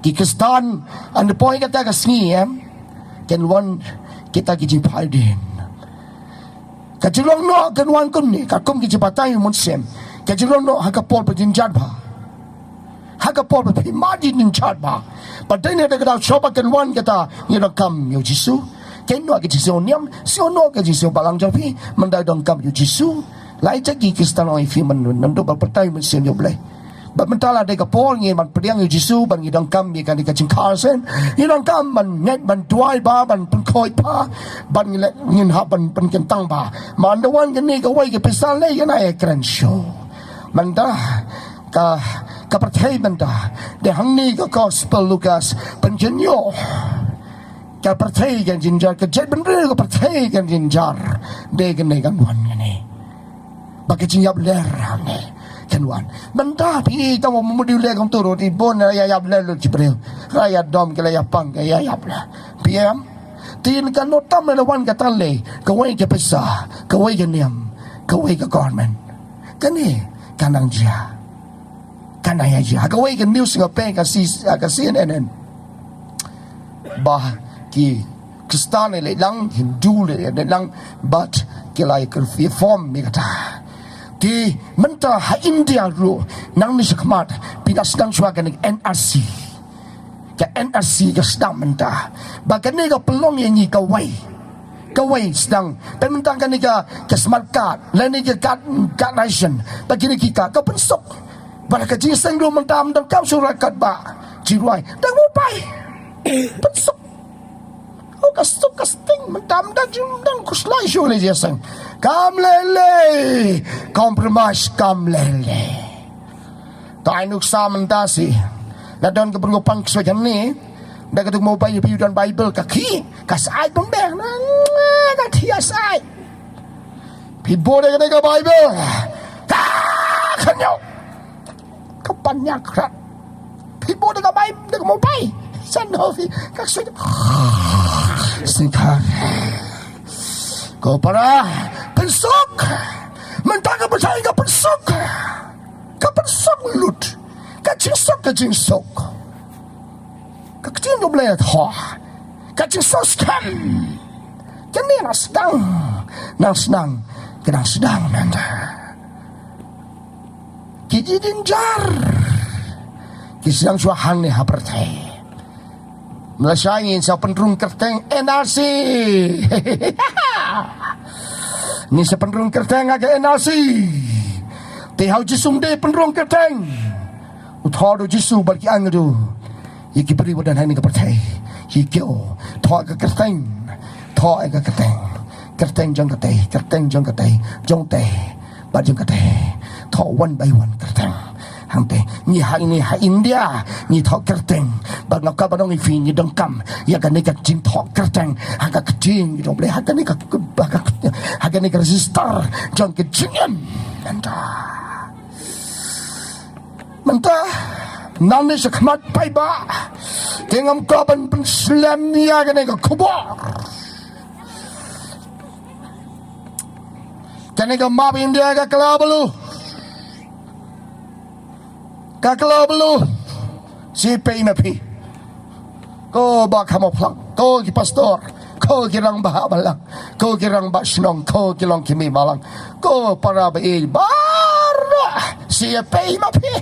Ki Khristan, ynda poi kata ka sngi, em, kin wan kita ki jingphaidien. Ka jinglong noh kan wan kumne, katkum ki jingbatai mynsiem. Ka jinglong noh ha ka por ba jynjar bha. Ha ka por ba phi mad jynjar bha. Ba dei ne da ka daw shuwa ba kan wan kata, ngi donkam ïa u Jisu. Kan noh ka jingsngew niam, sngew noh ka jingsngew balang jong phi, mynta donkam ïa u Jisu. Lai jait ki Khristan ong ïa phi, man, man, naduh ba pyrthei mynsiem ïa U Blei. Bad mynta la dei ka por ngi ban pdiang ïa u Jisu, ban ngi donkam ïa kane ka jingkhar sien. Ngi donkam ban ngeit, ban duwai bha, ban pynkhuid bha, ban ngi leh, ngin hap ban pynkyntang bha. Mynta wan kane kawei ka pisa lei, ïa na ïa kren shuh. Mynta ka, ka pyrthei mynta, dei hangne ka Gospel Lukas pynjynjar. Ka pyrthei kan jynjar, ka jaitbynriew ka pyrthei kan jynjar. Dei kane kan wan kane. Ba ka jingïap ler hangne kan wan. Mynta phi tang ba mut ïa u leh kumtu ruh, i bun ïa ïap ler lut ki briew. Ïa dom ki la ïa pang ki ïa ïap ler. Phi em? Te ïa ka notam la wan kata lei, kawei ka pisa, kawei ka niam, kawei ka government. Kane ka nang jia. Ka nang ïa jia. Ha kawei ka news nga peit ka C, ka C N N. Ba ki Khristan leh lang, Hindu leh lang, bad ki la ïa form ïa kata. Te mynta ha India ruh, nangne shakhmat, phi la sdang shuwa kane N R C. Ka N R C ka sdang mynta. Ba kane ka pynlong ïa ngi kawei. Kawei sdang. Te mynta kane ka, ka smart card, lane ka card, card ration. Ba kine ki ka, ka pynsuk. Ba ka jingïaseng ruh mynta ym donkam shuh rai card ba. Jingrwai. Dang mobile. Pynsuk. Oh, Ka suk ka sting, mynta mynta jingdang khuslai shuh lei jingïaseng. Kam lei lei, compromise kam lei lei. To ai nuksa mynta shi. La don ka briew pang ksuid hangne. Da ka duk mobile phi don Bible ka khih, ka sait bang bang. Na ka thiah sait. Phi bud da ka dei ka Bible. Ka khynñiuh. Ka pan ñiah krat. Phi bud da ka bai, da ka mobile. San ho phi, ka sui. Singkar. Ko para, pynsuk. Mynta ka bethai ka pynsuk. Ka pynsuk lut. Ka jingsuk, ka jingsuk. Ka ktien U Blei thoh. Ka jingsuk skhem. Kane nang sdang, nang sdang, ka nang sdang nanda. Ki jingjar. Ki sdang shuwa hangne ha pyrthei. Malaysia ngin sa pynrung kyrteng N R C. Ngin sa pynrung kyrteng ha ka N R C. Te ha u Jisu um dei pynrung kyrteng. U thoh da u Jisu bad ki angel. Ïa ki briew ba don hangne ka pyrthei. Ïa ki o. Thoh ka kyrteng. Thoh ka kyrteng. Kyrteng jong katei, kyrteng jong katei, jong tei. Bad jong katei. Thoh one by one kyrteng. Hangtei ngi ha, ngi ha India, ngi thoh kyrteng. Bad nga kwah ban ong ïa phi ngi donkam ïa kane ka jingthoh kyrteng ha ka ktien jong U Blei, ha kane ka, ha ka, ha kane ka register jong ka jingim. Mynta, mynta nangne sha khmat paidbah, te ngam kwah ban pynslem ïa kane ka khubor. Kane ka map India ka kylla balu. Ka kylla balu. Shi pei ma phi. Ko ba kham phlang. Ko ki pastor. Ko ki rangbah balang. Ko ki rangbah shnong. Ko ki longkmie balang. Ko para ba-ïeit baroh. Shi pei ma phi.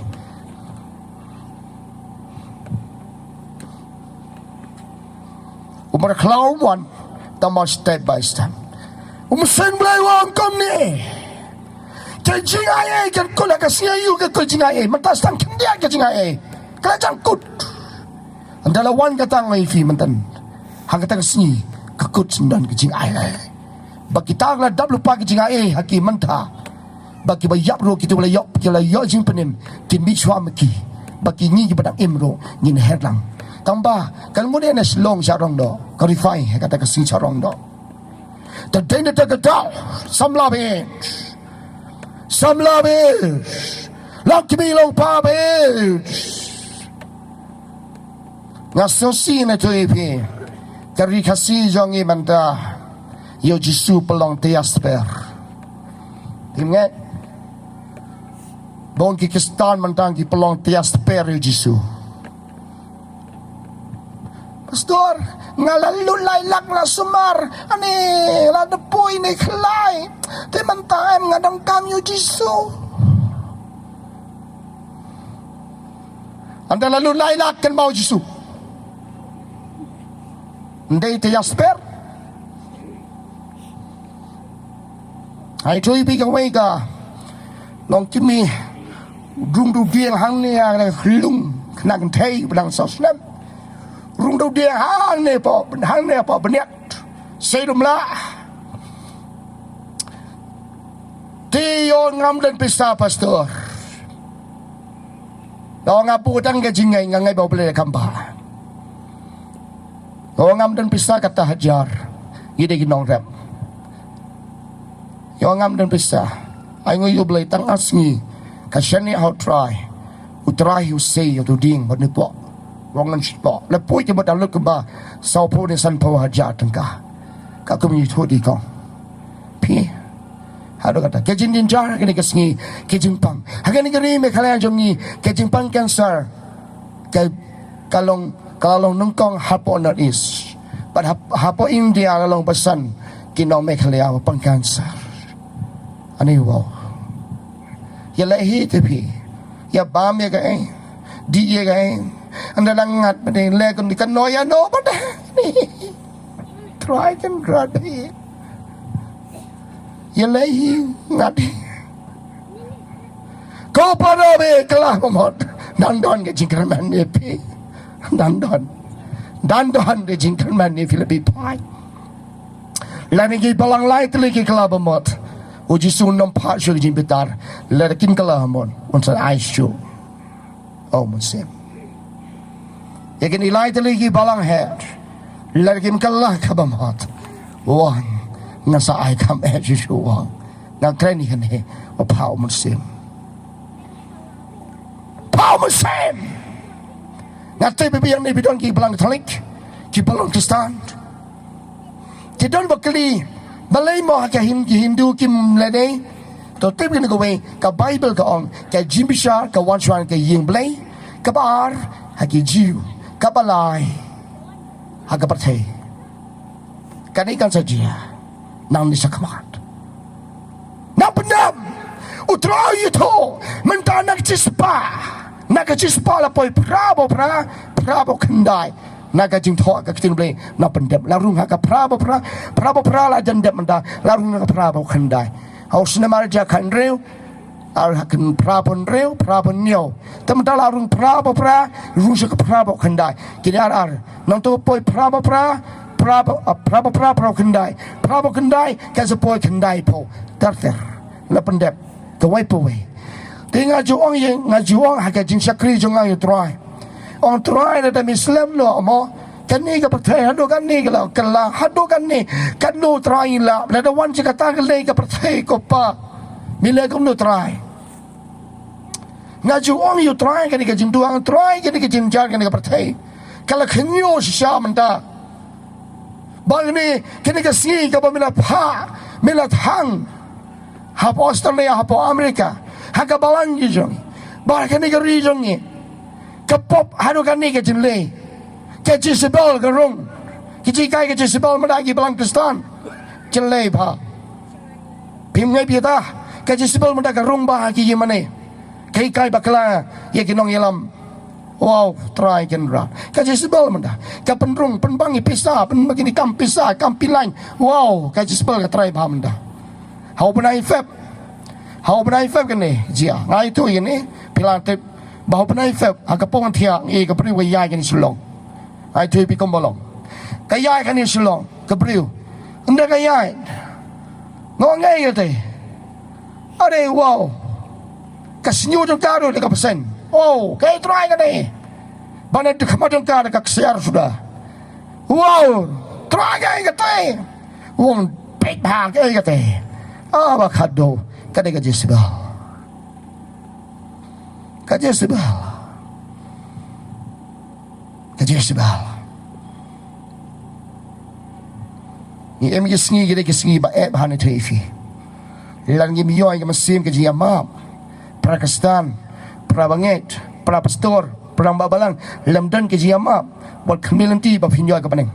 U mrad khlaw u mon, tang mo step by step. U mynsiem Blei u ong kumne. Ka jingai ei kan kut ha ka sngi aïu, ka kut jingai ei. Mynta tang khyndiat ka jingai ei. Ka la jan kut. Ynda la wan kata ngi ïa phi mynta. Ha kata ka sngi ka kut sngewdon ka jingai ei. Ba kita la dap lypa ka jingai ei ha ki mynta. Ba kiba ïap ruh kito ba la ïoh, ki la ïoh jingpynim, kin mih shuwa ma ki. Ba ki ngi kiba dang im ruh ngin her lang. Tang ba kan mut ne shlong sha rong doh, ka rifai ha kata ka sngi sha rong doh. Te dei na kata ka daw, samla bad samla bad longkmie longkpa bad. Nga sngewsih na to ïa phi. Ka ri Khasi jong ngi mynta ïa u Jisu pynlong tya sper. Phim ngeit? Bun ki Khristan mynta ki pynlong tya sper ïa u Jisu. Pastor, nga la lut lai lak, la sumar, ani la depoi ne khlai. Te mynta em nga donkam ïa u Jisu. Ynda la lut lai lak, kynmaw Jisu. Ym dei tya sper. Ai trei pi kawei ka longkmie, rung da u dieng hangne ha ka khlung, kane ka kynthei ba dang saw snem. Rung da u dieng hangne hapoh, hangne hapoh bniat. Sei dum lah. Te ïoh ngam don pisa, pastor. Ïoh nga buh tang ka jingngeit, nga ngeit ba U Blei kam bah. Ïoh ngam don pisa kata hajar. Ngi dei ki nongrep. Ïoh ngam don pisa. Ai ngui U Blei tang ar sngi. Ka shane ha U Trai. U Trai u sei ïa u ding bad u poh. Wang ngan shi poh. La pui ki bad lut kumba saw phew ne san phew hajar tyngka. Ka kum ngi thoh di kong. Phi. Haduh kata ka jingjynjar ha kane ka sngi, ka jingpang. Ha kane ka ri Meghalaya jong ngi, ka jingpang cancer ka, ka long, ka la long nyngkong hapoh North East. Bad hap-, hapoh India la long basan ki nong Meghalaya ba pang cancer. Ani wow. Ïa leh hi te phi. Ïa bam ïa kaei. Dih ïa kaei. Ynda la ngat ba dei leh kun di kan no ïa no ba dei. Try kan grad hi. Ïa leh hi ngat hi. Ko para ba kylla ba mut. Nang don ka jingkyrmen ïa phi. Nang don. Don don de jingkyrmen ïa phi la phi phai. Lada ki balang lai tylli ki kylla bamut, U Jisu un ym phah shuh ki jingbitar. Lada kim kylla bamut, un sa ai shuh. Oh, mynsiem. Ïa kine lai tylli ki balang heh, lada kim kylla ka bamut, u ong, ngan sa ai kham eh shuh shuh, u ong. Ngan kren ïa kane, u phah u mynsiem. Phah u mynsiem. Nga tip ba ïa kane phi don ki balang Katholik, ki balang Khristan. Ki don ba kylli, balei mo ha ka Hin-, ki Hindu kim leh dei? To tip kane kawei, ka Baibl ka ong, ka jingbishar ka wan shuwa na ka ïing Blei, kaba ar ha ki Jiw, kaba lai ha ka pyrthei. Kane kan sa jia nangne shakhmat. Nang pyndem, U Trai u ïathuh, mynta na ka shispah, na ka shispah la poi phra ba phra, phra ba khyndai. Na ka jingthoh ka ktien Blei, nang pyndem, la rung ha ka phra ba phra, phra ba phra la jan dep mynta, la rung ha ka phra ba khyndai. Ha u snem ar hajar khathynriew, ar ha ka phra ba hynriew, phra ba hynñiew. Te mynta la rung phra ba phra, rung sha ka phra ba khyndai. Kine ar ar. Nangta poi phra ba phra, phra ba, ah, phra ba phra, phra ba khyndai. Phra ba khyndai, kan sa poi khyndai phew. Ter ter. La pyndep. Kawei pa wei. Te nga ju ong ïa, nga ju ong ha ka jingshakri jong nga ïa U Trai. Ong Trai, lada me slem noh mo, kane ka pyrthei haduh katne ka la kylla, haduh katne, katno Trai la, lada wan sha kata ka lei ka pyrthei ko Pa. Me leh kumno Trai? Nga ju ong ïa U Trai, kane ka jingduwai, Trai, kane ka jingjia, kane ka pyrthei ka la khñiot shisha mynta. Ba kane, kane ka sngi kaba me la phah, me la thang hapoh Australia, hapoh America, ha ka balang ki jong ngi, ba kane ka ri jong ngi, ka pop haduh kane ka jingïaleh. Ka Jezebel ka rung. Ki jinghikai ka Jezebel mynta ki balang Khristan. Jingïaleh bha. Phim ngeit phi ta, ka Jezebel mynta ka rung bha ha ki ïing mane. Ka hikai bakla ïa ki nongïalam. Wow, Trai Kynrad. Ka Jezebel mynta ka pynrung, pynbang ïa pisa, pynbang ïa ki kam pisa, kam pynlaiñ. Wow, ka Jezebel ka trai bha mynta. Ha u bnai Feb. Ha u bnai Feb kane jia. Nga ïathuh ïa kane, phi la tip ba ha u bnai Feb, ha ka por thiang, eh, ka briew ka ïaid kane Shillong. Nga ïathuh ïa phi kumba long. Ka ïaid kane Shillong, ka briew. Ynda ka ïaid, nga ong, "Ngai kata." Are, wow. Ka shñiuh jong ka ruh da ka bseiñ. Oh, kaei Trai kane? Ba na ka khmat jong ka da ka ksiar suda. Wow, Trai kaei kata? Ong, peit bha kaei kata. Ah, ba khadduh, ka dei ka Jezebel. Ka Jezebel. Ka Jezebel. Ngi im ki sngi, ki dei ki sngi ba eh bha, nga ïathuh ïa phi. Lada ngim ïoh ïa ka mynsiem ka jingïamap. Para Khristan, para bangeit, para pastor, para nongbalang, lada ym don ka jingïamap, wat khmih lynti ba phin ïoh ïa ka bneng.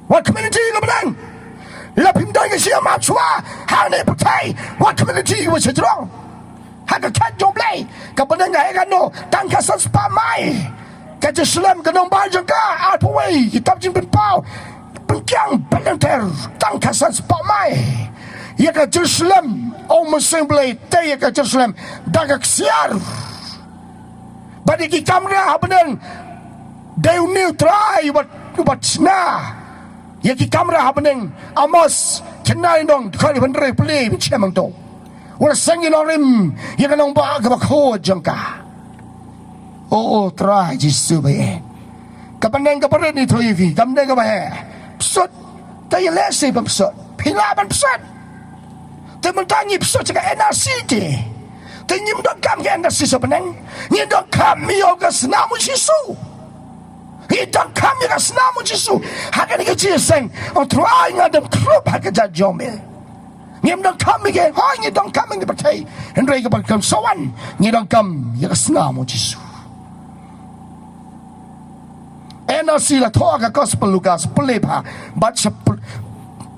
Wat khmih lynti ïa ka bneng. Lada phim don ka jingïamap shuwa hangne ha pyrthei, wat khmih lynti ïa ka ba shajrong. Ha ka khet jong U Blei, ka bneng ka heh katno? Tang ka san spah mile. Ka Jerusalem ka nongbah jong ka, arphew wei ki tap jingpynpaw, pynkiang, pynlynter, tang ka san spah mile. Ïa ka Jerusalem, ong Mynsiem Blei, te ïa ka Jerusalem da ka ksiar. Bad ïa ki kamra ha bneng, dei une U Trai uba, uba shna ïa ki kamra ha bneng. Amos, khyndai lynnong, dkhot hynriew, pule, phin shem hangto. U la seng ïa nongrim ïa ka nongbah kaba khuid jong ka. O, O Trai Jisu baieit. Ka bneng kaba rit, nga ïathuh ïa phi, ka bneng kaba heh. Psut, te ïaleh shi ban psut. Phi lah ban psut. Te mynta ngi psut sha ka N R C te. Te ngim donkam ka N R C sha bneng. Ngi donkam ïa ka snam U Jisu. Ngi donkam ïa ka snam U Jisu. Ha kane ka jingïaseng, O Trai, nga dem khrup ha ka jait jong me. Ngim donkam ïa ka, hooid ngi donkam ïa ka pyrthei, hynrei kaba khlem sa wan, ngi donkam ïa ka snam U Jisu. N R C la thoh ha ka Gospel Lukas, pule bha, bad sha pul-,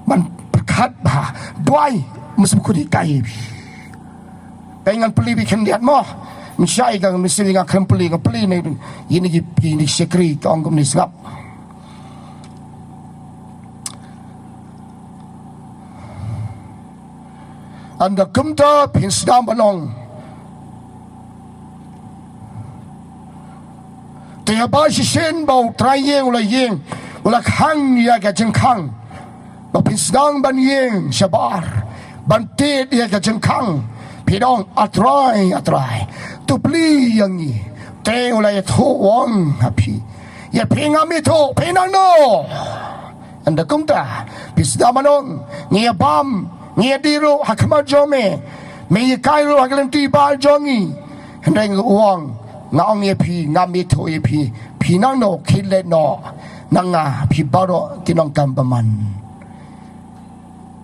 ban pyrkhat bha, duwai, mynshwa khuid hikai. Te ngan pule beit khyndiat mo. Mynshwa ïa ka mynsiem nga khlem pule, nga pule ne, ïa kine ki, ïa kine ki shakri, ka ong kumne, sngap. Ynda kumta phin sdang ban ong. Ïa ba shisien ba u trai ïing u la ïeng, u la khang ïa ka jingkhang. Ba phi sdang ban ïeng shabar, ban tied ïa ka jingkhang, phi ong, A Trai, A Trai, to plie ïa ngi. Te u la ïathuh u ong ha phi, ïa phi ngam ithuh, phi nangno. Ynda kumta, phi sdang ban ong, ngi ïa bam, ngi ïa die ruh ha khmat jong me, me ïa kai ruh ha ka lynti ba jong ngi. Hynrei u ong, nga ong ïa phi, ngam ithuh ïa phi, phi nangno, khie leit noh na nga, phi baroh ki nongkam bymman.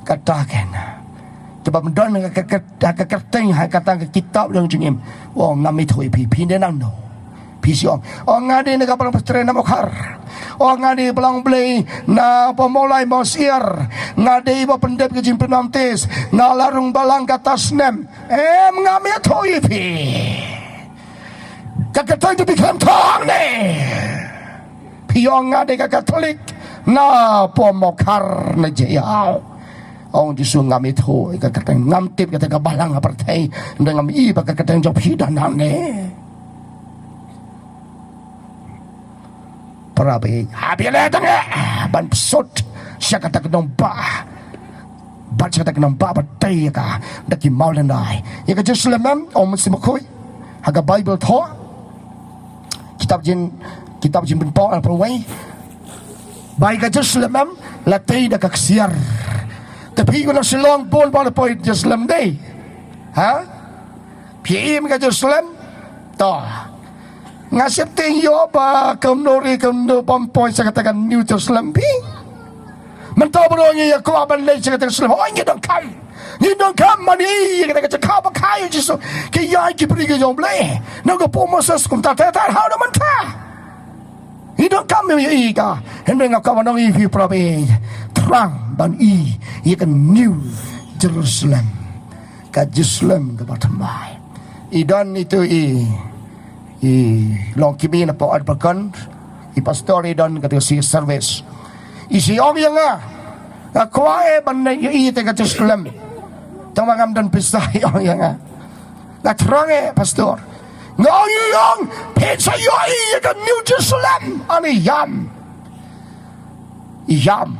Kata keiñ. Te ba mynta ka, ka, ka, ka kyrteng ha kata ka kitab jong jingim. Oh, ngam ithuh ïa phi, phi dei nangno. Phi shu ong, oh, nga dei na ka balang pastren na Mawkhar. Oh, nga dei balang Blei na Pamolai Mawsiar. Nga dei ba pyndep ka jingpynbaptis. Nga la rung balang kata snem. Em, ngam ithuh ïa phi. Ka kyrteng jong phi khlem thang ne. Phi ong nga dei ka Katholik na Pamawkhar na Jaïaw. Ong Jisu, ngam ithuh ïa ka kyrteng, ngam tip kata ka balang ha pyrthei. Ynda ngam i ba ka kyrteng jong phi don hangne. Para baieit, ha phi leh tang eh ban psut sha kata ka nongbah. Bad sha kata ka nongbah ba tei ïa ka da ki mawlyndai. Ïa ka Jerusalem, em, ong Mynsiem Bakhuid ha ka Baibl thoh. Kitab Jing, kitab Jingpynpaw arphew wei. Ba ïa ka Jerusalem, em, la tei da ka ksiar. Te phi ki nong Shillong bun ba la poi Jerusalem dei. Ha? Phi im ka Jerusalem? To. Nga sheptieng ïoh ba kumno re kumno bym poi sha kata ka New Jerusalem phi. Mynta baroh ngi ïa kwah ban leit sha kata ka Jerusalem. Hooid ngi donkam. Ngi donkam ban ïohi ïa kata ka jaka ba kha ïa u Jisu. Ki ïaid ki briew ki jong U Blei. Nongkynpung Moses kumta ter ter, haoid na mynta. Ngi donkam ïa ka. Hynrei nga kwah ban ong ïa phi para baieit, thrang ban ïohi ïa ka New Jerusalem. Ka Jerusalem kaba thymmai. I don itu i, i long kmie na pdeng Ardbarkon, i pastor, i don kata ka service. I sa ong ïa nga, nga kwah eh ban ïohi ïa ka Jerusalem. Tang ba ngam don pisa, i ong ïa nga. Nga thrang eh, pastor. Nga ong ïa u, phin sa ïohi ïa ka New Jerusalem. Ani ïam. Ïam.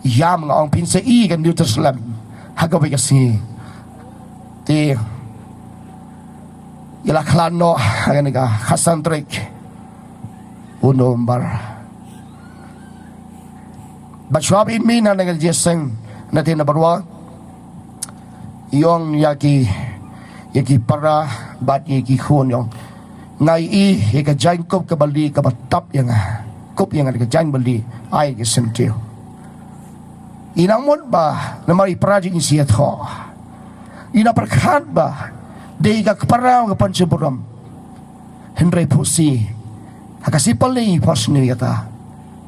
Ïam, nga ong phin sa ïohi ïa ka New Jerusalem ha kawei ka sngi. Te ïa la khlad noh ha kane ka khatsan tarik u November. Bad shuwa ba i mih na kane ka jingïaseng na Tyndabarwa, i ong ïa ki, ïa ki para bad ïa ki khun, i ong, nga ïohi ïa ka jaiñkup kaba lieh kaba tap ïa nga. Kup ïa nga da ka jaiñ ba lieh, ai ka syntiew. I nang mut ba namar i para jong i sha thoh, i nang pyrkhat ba dei ka para ka pynshai burom. Hynrei phusi ha ka sngi pali, phusi ïa kata,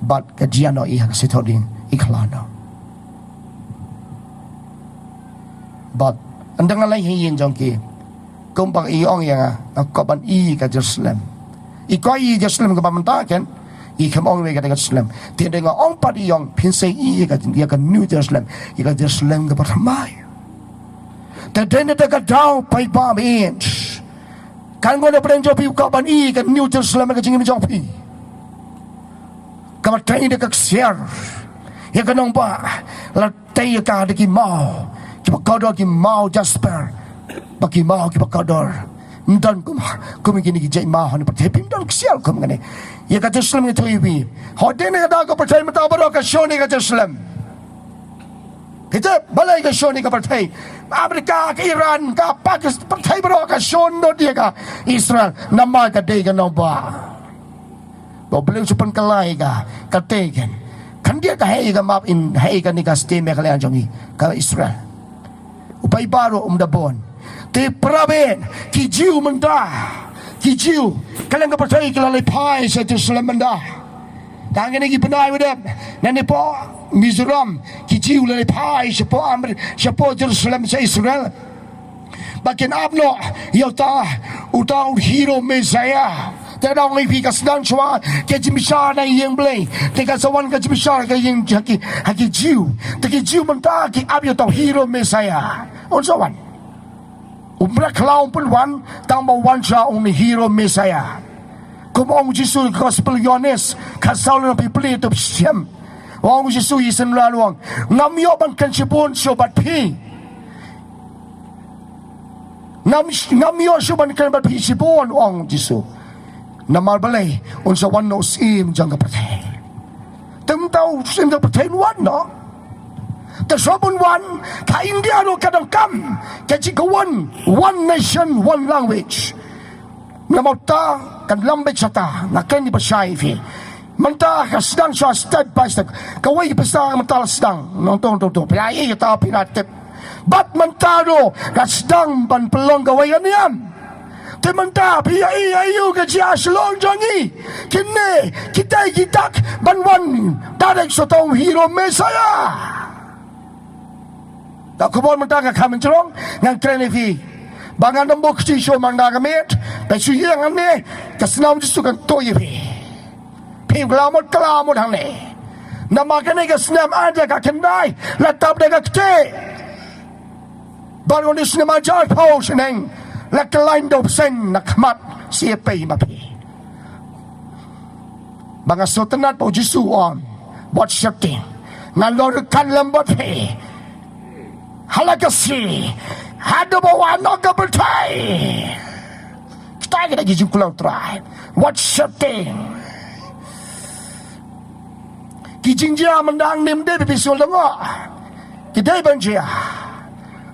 bad ka jia noh i ha ka sngi Thohdieng i khlad noh. Bad ynda nga leit ha ïing jong ki, kumba i ong ïa nga, nga kwah ban ïohi ka Jerusalem. I kwah ïohi Jerusalem kaba mynta, keiñ i khlem ong ïa kata ka Jerusalem. Te ynda nga ong pat, i ong phin sa ïohi ïa ka, ïa ka New Jerusalem, ïa ka Jerusalem kaba thymmai. Te dei na kata ka daw, paidbah, kan ngin ïa pyrshang jong phi, kwah ban ïohi ka New Jerusalem ha ka jingim jong phi. Kaba tei da ka ksiar, ïa ka nongbah la tei ïa ka da ki maw kiba kordor, ki maw jasper bad ki maw kiba kordor. Ym don kum, kum kine ki jait maw ha kane ka pyrthei, ym don ksiar kum kane. Ïa ka Jerusalem, ïa ka pyrthei, hooid dei na ka daw ka pyrthei mynta baroh ka shon ïa ka Jerusalem. Kita balei ka shon ïa ka pyrthei? Amerika, ka Iran, ka Pakistan, pyrthei baroh ka shon nud ïa ka Israel. Namar ka dei ka nongbah. Ba U Blei u shu pynkylla ïa ka, ka tei, keiñ. Khyndiat ka heh ïa ka map, in heh ïa kane ka state Meghalaya jong ngi, ka Israel. U paidbah ruh um da bun. Te para baieit, ki Jiw mynta, ki Jiw kylleng ka pyrthei ki la leit phai sha Jerusalem mynta. Tang kine ki bnai ba dep, nangne hapoh Mizoram, ki Jiw la leit phai shapoh Amer-, shapoh Jerusalem, sha Israel. Ba kin ap noh ïa uta, uta u hero Messiah. Te da ong ïa phi, ka sdang shuwa ka jingbishar na ïing Blei, te kan sa wan ka jingbishar ha ka ïing, ha ki, ha ki Jiw. Te ki Jiw mynta ki ap ïa uta u hero Messiah. Un sa wan. U mrad khlaw um pynwan tang ba wan sha une u hero Messiah. Kum ong Jisu, Gospel Ïoannis khatsaw, lane phi pule to phi shem. Ong Jisu ïa ki synran, u ong, ngam ïoh ban kren shibun shuh bad phi. Ngam, ngam ïoh shuh ban kren bad phi shibun, ong Jisu. Namar balei? Un sa wan na u syiem jong ka pyrthei. Te mynta u syiem jong ka pyrthei un wan noh. Te shuwa ban wan, ka India ruh ka donkam ka jingkawon, one nation, one language. Namar kata kan lam beit shata, nga kren ïa phi shai phi. Mynta ka sdang shuwa step by step. Kawei ka pisa mynta la sdang. Nongtong tong tong. Phi la ïohi ïa kata, phi la tip. Bad mynta ruh ka sdang ban pynlong kawei ka niam. Te mynta phi ïohi ïa u ka jia shlong jong ngi. Kine kita ki dak ban wan direct sha uto u hero Messiah. Da khubor mynta nga kham jrong, ngan kren ïa phi. Ba ngan ym buh kti shuh, man da ka miet, ba shu ïeng hangne, ka snam Jisu kan tuh ïa phi. Phi kla mut, kla mut hangne. Namar kane ka snem, ai da ka khyndai, la tap da ka kti. Bad une u snem hajar phew snem, la kylla da u bseiñ na khmat, sa ïa pei ma phi. Ba nga sngewtynnat ba u Jisu u ong, wat sheptieng. Nga long ryngkat lem bad phi ha la ka sngi, haduh ba wan noh ka pyrthei. Kita ki dei ki jingkular U Trai. Wat sheptieng. Ki jingjia mynta hangne ym dei ba phi sngewlyngngoh. Ki dei ban jia.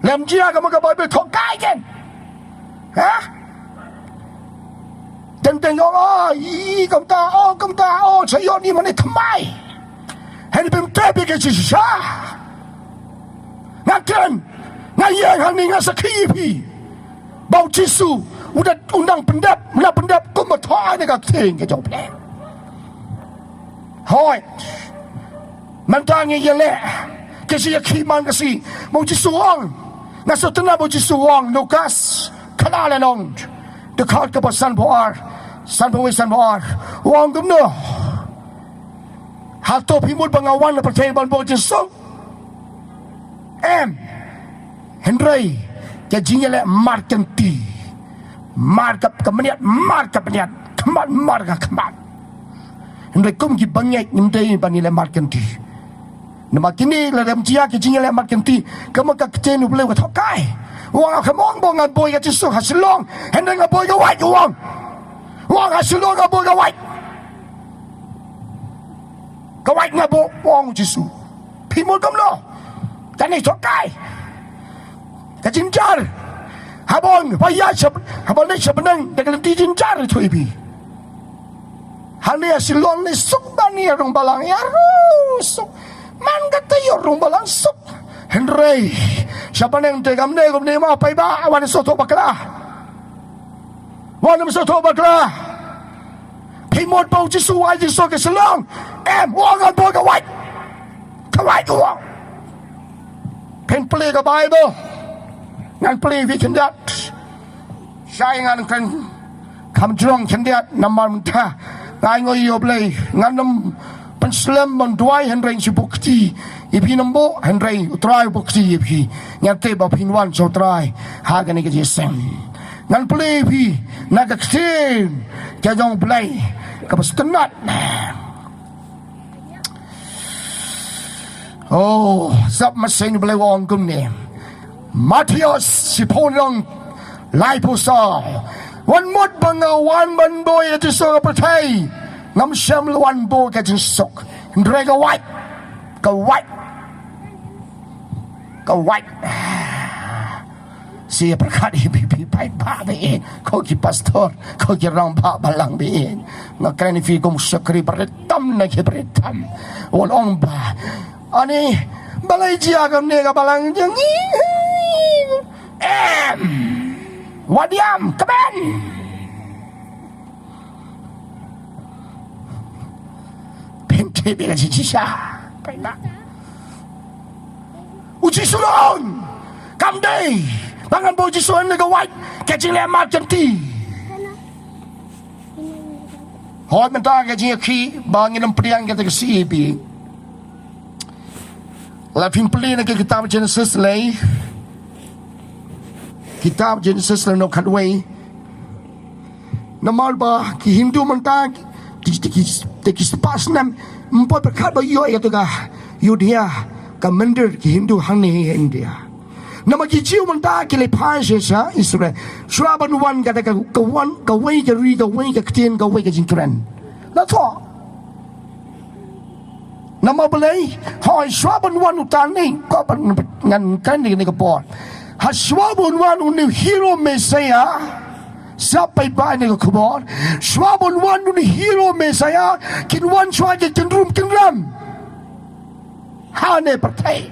Lym jia, ka mut ka Baibl thoh kai kein. Ha? Teng teng ong, oh, i, kumta, oh, kumta, oh, sa ïoh ni mane thymmai. Hynrei phim tip ïa ka jingshisha. Nga kren, nga ïeng hangne, nga sakhi ïa phi. Ba u Jisu u da, u nang pyndep, u nang pyndep kum ba thoh ha kane ka ktien ka jong U Blei. Hooid. Mynta ngi ïaleh ki jingïakhih man ka sngi. Ba u Jisu u ong, nga sngewtynnat ba u Jisu u ong, Lukas, kane la nong, dkhot kaba sanphew ar, sanphew wei, sanphew ar. U ong kumno? Hato phi mut ba nga wan ha pyrthei ban buh jingsuk? Em. Hynrei ka jingïaleh mar kynti, mar ka, ka bniat, mar ka bniat, khmat mar ka khmat. Hynrei kum ki bangeit ngim dei ban ïaleh mar kynti. Namar kine lada ym jia ki jingïaleh mar kynti, ka mut ka ktien U Blei ka thoh kai. U ong, kham ong ba ngan buh ïa ka jingsuk ha Shillong, hynrei nga buh ïa ka wait, u ong. U ong, ha Shillong nga buh ïa ka wait. Ka wait nga buh, u ong u Jisu. Phi mut kumno? Kane thoh kai. Ka jynjar. Haba ong, ba ïaid sha, haba leit sha bneng da ka lynti jynjar, thoh ïa phi. Hangne ha Shillong ne suk bha, ne rung balang ïa ruh suk. Man kata ïa rung balang suk. Hynrei sha bneng te kam dei kumne mo, paidbah, wat nym sngewthuh bakla. Wat nym sngewthuh bakla. Phi mut ba u Jisu u ai jingsuk ha Shillong? Em, u ong ngan buh ïa ka wait. Ka wait u ong. Phin plie ka Baibl. Ngan plie ïa phi khyndiat. Shai ngan kren kham jrong khyndiat namar mynta nga ainguh ïa U Blei. Ngan ym pynslem ban duwai hynrei shu buh kti ïa phi, nym buh, hynrei U Trai u buh kti ïa phi. Ngan tip ba phin wan sha U Trai ha kane ka jingïaseng. Ngan plie ïa phi na ka ktien ka jong U Blei kaba sngewtynnat. Oh, sap masen U Blei u ong kumne. Mathaios shiphew lynnong laiphew saw. Wat mut ba nga wan ban buh ïa ka jingsuk ha pyrthei. Ngam shym la wan buh ka jingsuk. Hynrei ka wait. Ka wait. Ka wait. Sa pyrkhat ïa phi, phi paidbah ba ïeit, ko ki pastor, ko ki rangbah balang ba ïeit. Nga kren ïa phi kum shakri ba rit tam na ki ba rit tam. Wat ong ba, ani, balei jia kumne ka balang jong ngi? Em. Wat ïam, kmen. Pynthei ba la jingshisha. Pynthei. U Jisu u ong, kam dei ba ngan buh jingsuk ha ka wait, ka jingleh mar kynti. Hooid, mynta ka jingïakhih ba ngin ym pdiang kata ka C A B. Lada phin plie na ka kitab Genesis lei. Kitab Genesis lynnong khatwei. Namar ba ki Hindu mynta te ki, te ki, te ki spah snem ym pat pyrkhat ba ïoh ïa kata ka Ayodhya, ka mandir ki Hindu hangne ha India. Namar ki Jiw mynta ki leit phai sha, sha Israel. Shuwa ban wan kata ka, ka wan, kawei ka ri, kawei ka ktien, kawei ka jingkren. That's all. Namar balei? Hooid, shuwa ban wan uta ne, ko ban ngan kren ne ka por. Ha shuwa ban wan une u hero Messiah, sa peit ba ne ka khubor. Shuwa ban wan une u hero Messiah, kin wan shuwa ki kynrum kynram. Ha ne pyrthei.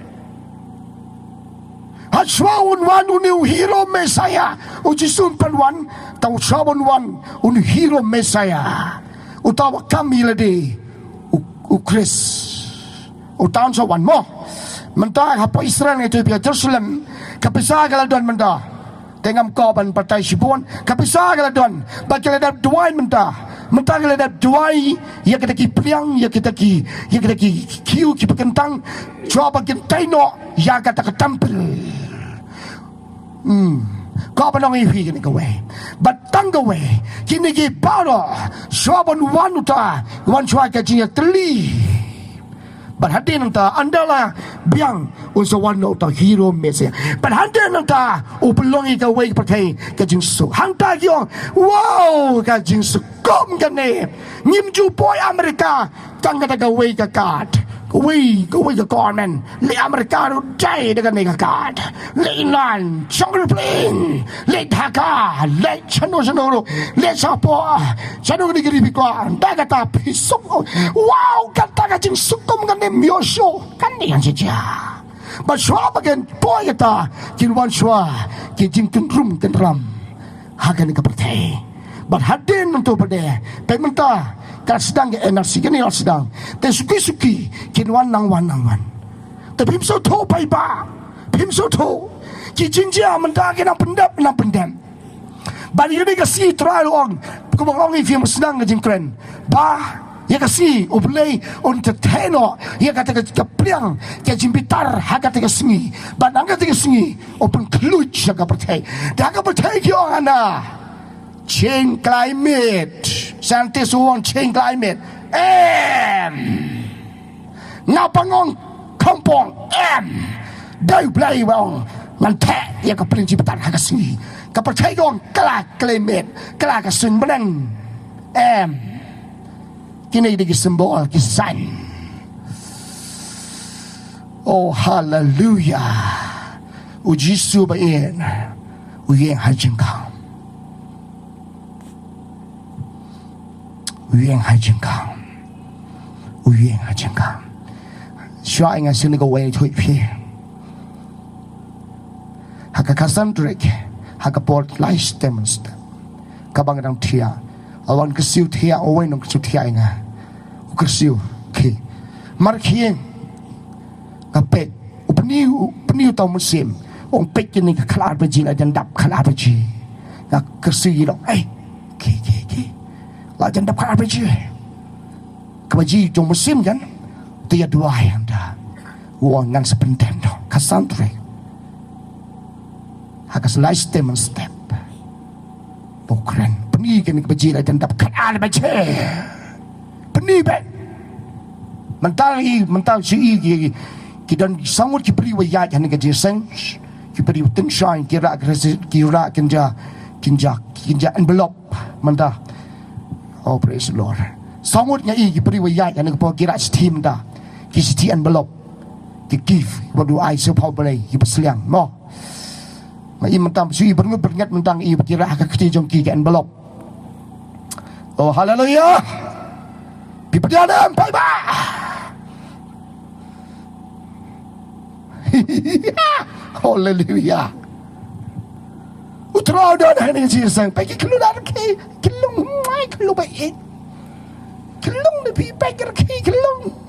Ha shuwa un wan une u hero Messiah. U Jisu un pynwan, ta u shuwa ban wan une u hero Messiah. Uta wa kam ïa lade u, u Khrist. Uta un sa wan mo. Mynta hapoh Israel ngi tu phi Jerusalem. Ka pisa ka la don mynta. Te ngam kwah ban batai shibun. Ka pisa ka la don. Ba ki la dep duwai mynta. Mynta ki la dep duwai. Ïa kita ki pliang, ïa kita ki, ïa kita ki khiew ki ba kyntang. Shuwa ba kin tai noh ïa kata ka temple. Hmm. Kwah ban ong ïa phi kane kawei. Bad tang kawei. Kine ki baroh. Shuwa ban wan uta. Wan shuwa ka jingïatylli. Bad hadien nangta ynda la biang un sa wan noh uta u hero Messiah. Bad hadien nangta u pynlong ïa kawei ka pyrthei ka jingsuk. Hangta ki ong, wow, ka jingsuk kum kane. Ngim ju poi Amerika tang kata kawei ka card. Kawei, kawei ka government. Leit Amerika ruh dei da kane ka card. Leit Iran, shong ruh plane. Leit Dhaka, leit shano shano ruh. Leit shapoh, shano kane ka ri phi kwah. Da kata phi suk. Wow, kata ka jingsuk kum kane, ym ïoh shuh. Kane ka jia. Bad shuwa ba kin poi kata, kin wan shuwa ki jingkynrum kynram ha kane ka pyrthei. Bad hadien nangta pat de, peit mynta ka la sdang ka N R C, kane la sdang. Te suki suki kin wan nang wan nang wan. Te phim sngewthuh paidbah, phim sngewthuh. Ki jingjia mynta ki nang pyndep, nang pyndep. Bad ïa kane ka sngi Trai u ong, kumba ong ïa phi mynstep ka jingkren, ba ïa ka sngi U Blei un sa theh noh ïa kata ka, ka pliang ka jingbitar ha kata ka sngi. Bad na kata ka sngi u pynkhluit ïa ka pyrthei. Te ha ka pyrthei ki ong hana, change climate. Scientist u ong change climate. Em. Nga pang ong kongpong, em. Dei U Blei u ong ngan theh ïa ka pliang jingbitar ha ka sngi. Ka pyrthei ka ong kylla climate, kylla ka suiñ bneng. Em. Kine dei ki symbol, ki sign. Oh, haleluya. U Jisu ba ïeit u ïeng ha jingkam. U ïeng ha jingkam. U ïeng ha jingkam. Shuwa nga sngewthuh kawei thuh phi. Ha ka Kha San Tarik, ha ka por lai step mynstep. Kaba nga dang thiah. Wan kyrsiew thiah, uwei u nongkyrsiew thiah ïa nga. U kyrsiew, okay. Mar khie nga peit, u pyni, u pyni uta u mynsiem. U ong peit kine ka khatar baje, la jan dap khatar baje. Nga kyrsiew ïa u, eh, okay, okay, okay. La jan dap khatar baje. Ka baje jong u mynsiem kan, te ïa duwai hangta. U ong ngan sa pyndem noh, Kha San Tarik. Ha ka lai step mynstep. Ba u kren. Pyni kane ka baje la jan dap khatar baje. Pyni beit. Mynta i, mynta shu i ki, ki don saw ngut ki briew ba ïaid ha kane ka jingïaseng. Ki briew tynshai, ki rah, ki rah kynja, kynja, kynja envelope. Mynta. Oh, praise the Lord. Saw ngut nga i ki briew ba ïaid ha kane ka por ki rah shithi mynta. Ki shithi envelope. Ki gift. Ba u ai sha u phaw Blei, ki ba sliang. Mo. Nga i mynta shu i berngut bernget mynta nga i ba ki rah ha ka kti jong ki ka envelope. Oh, haleluya. Phi pdiang ne em paidbah. Haleluya. U Trai u don ha kane ka jingïaseng. Peit ki khyllung da rkhie, khyllung, mai khyllung ba ïeit. Khyllung ne phi, peit ki rkhie khyllung.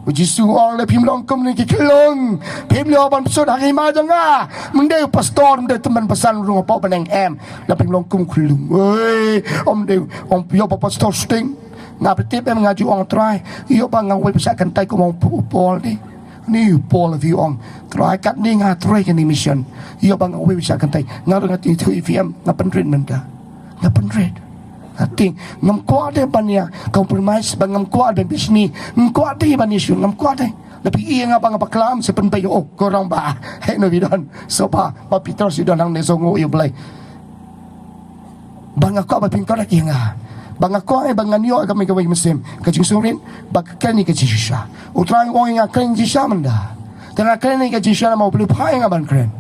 U Jisu u ong lada phim long kum kine ki khyllung, phim ïoh ban bsut ha ka hima jong nga. Ym dei u pastor, ym dei u tymmen basan rung hapoh bneng em. Lada phim long kum khyllung. Oi, ym dei, ym ïoh ba pastor sting. Nga ba tip em, nga ju ong Trai, ïoh ba nga wei ba shah kyntait kum u Paul ne. Ni u Paul u ong, Trai, katne nga trei kane mission. Ïoh ba nga wei ba shah kyntait. Nga ruh nga tip ïa phi em, nga pynrit mynta. Nga pynrit. Hati ngam kwah de ban ïa compromise, ba ngam kwah de bishni, ngam kwah de ban issue, ngam kwah de. Lada phi ïa nga ba nga baklam sa pynbeit, oh, ko rangbah, heh, no, phi don sohpha, ba Peter, phi don hangne, sngew ïa U Blei. Ba nga kwah ba phin correct ïa nga. Ba nga kwah, eh, ba ngan ïoh ka mei kawei mynsiem ka jingsngewrit, ba ka kane ka jingshisha. U Trai u ong ïa nga kren jingshisha mynta. Te nga kren ïa ka jingshisha namar U Blei u phah ïa nga ban kren.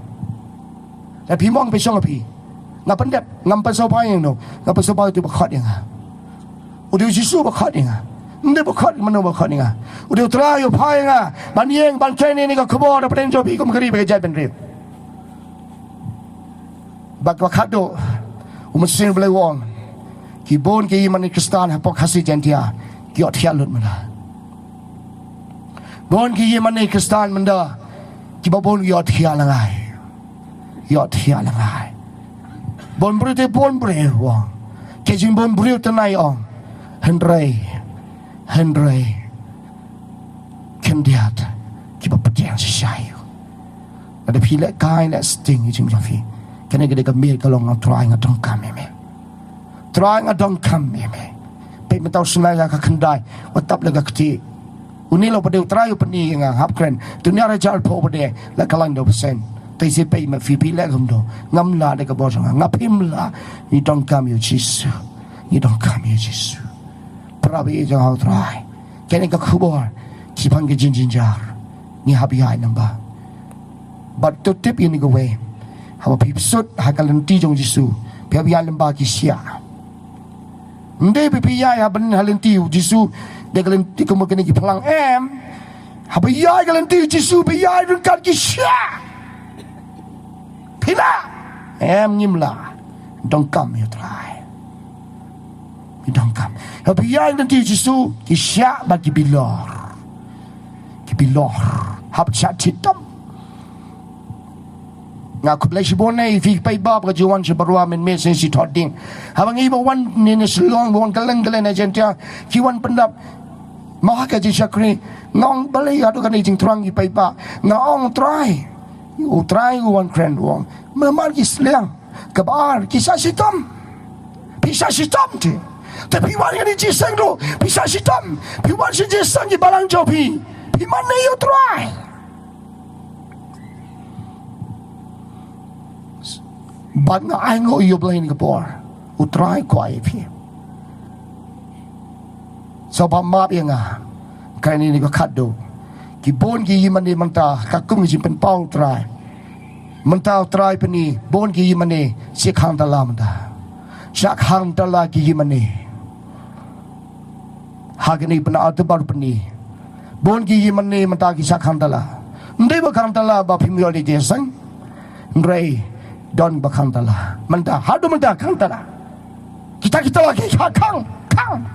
Lada phi mong phi shong phi. Nga pyndep, ngam pynshong phi ïa no. Nga pynshong phi uto ba khot ïa nga. U dei U Jisu ba khot ïa nga. Ym dei ba khot mano ba khot ïa nga. U dei U Trai u phah ïa nga ban ïeng ban kren ïa kane ka khubor hapdeng jong phi kum ka ri bad ka jaitbynriew. Bad kaba khatduh, u Mynsiem U Blei u ong, ki bun ki ïingmane Khristan hapoh Khasi Jaiñtia ki ïohthiah lut mynta. Bun ki ïingmane Khristan mynta kiba bun ki ïohthiah lyngngai. Ïohthiah lyngngai. Bun briew te bun briew u ong. Ki jingbun briew te nai ong. Hynrei, hynrei khyndiat kiba pdiang shisha ïa u. Lada phi leh kai leh sting ïa jingmut jong phi. Kane ka dei ka miet ka long, nga Trai nga donkam ïa me. Trai nga donkam ïa me. Peit mynta u Sniper ka khyndai, wat tap la ka kti. Une la u ba dei U Trai u pyni ïa nga hap kren. Te une ar hajar arphew u ba dei la ka lain da u bseiñ. Te shi peit ma phi, phi leh kumto. Ngam lah da ka bor jong nga, nga phim lah. Ngi donkam ïa U Jisu. Ngi donkam ïa U Jisu. Para baieit jong nga ha U Trai, kane ka khubor shaphang ka jingjynjar ngi hap ïaid lyngba. Bad to tip ïa kane kawei, haba phi sut ha ka lynti jong U Jisu, phi hap ïaid lyngba ki shiah. Ym dei ba phi ïaid ha ban ha lynti U Jisu da ka lynti kum kane ki phlang, em. Haba ïaid ka lynti U Jisu phi ïaid ryngkat ki shiah. Phi lah? Em, ngim lah. Donkam ïa U Trai. Ngi donkam. Haba ïaid lynti U Jisu ki shiah bad ki bilor. Ki bilor. Hap shah shitom. Nga khublei shibun ïa phi paidbah ba ka ju wan sha Barwa mynmiet sha Shithoh Ding. Haba ngi ba wan ne ne Shillong, ba wan kylleng kylleng na Jaiñtia, ki wan pyndap. Mo ha ka jingshakri, nga ong balei haduh kane jingthrang ki paidbah. Nga ong Trai. U Trai u wan kren u ong, namar ki sliang. Kaba ar, ki shah shitom. Phi shah shitom te. Te phi wan ïa kane jingïaseng ruh phi shah shitom. Phi wan sha jingïaseng ki balang jong phi, phi mane ïa U Trai. Bad nga ainguh ïa U Blei ha kane ka por. U Trai kwah ïa phi. Sngewbha map ïa nga. Kane ne ka khatduh. Ki bun ki ïingmane mynta, katkum ki jingpynpaw U Trai. Mynta U Trai pyni, bun ki ïingmane, shi khang tala mynta. Shi khang tala ki ïingmane. Ha kane pynah artylli baroh pyni. Bun ki ïingmane mynta ki shi khang tala. Ym dei ba khang tala ba phim ïoh leit jingïaseng. Hynrei don ba khang tala. Mynta, haduh mynta khang tala. Kita kita lagi khang, khang.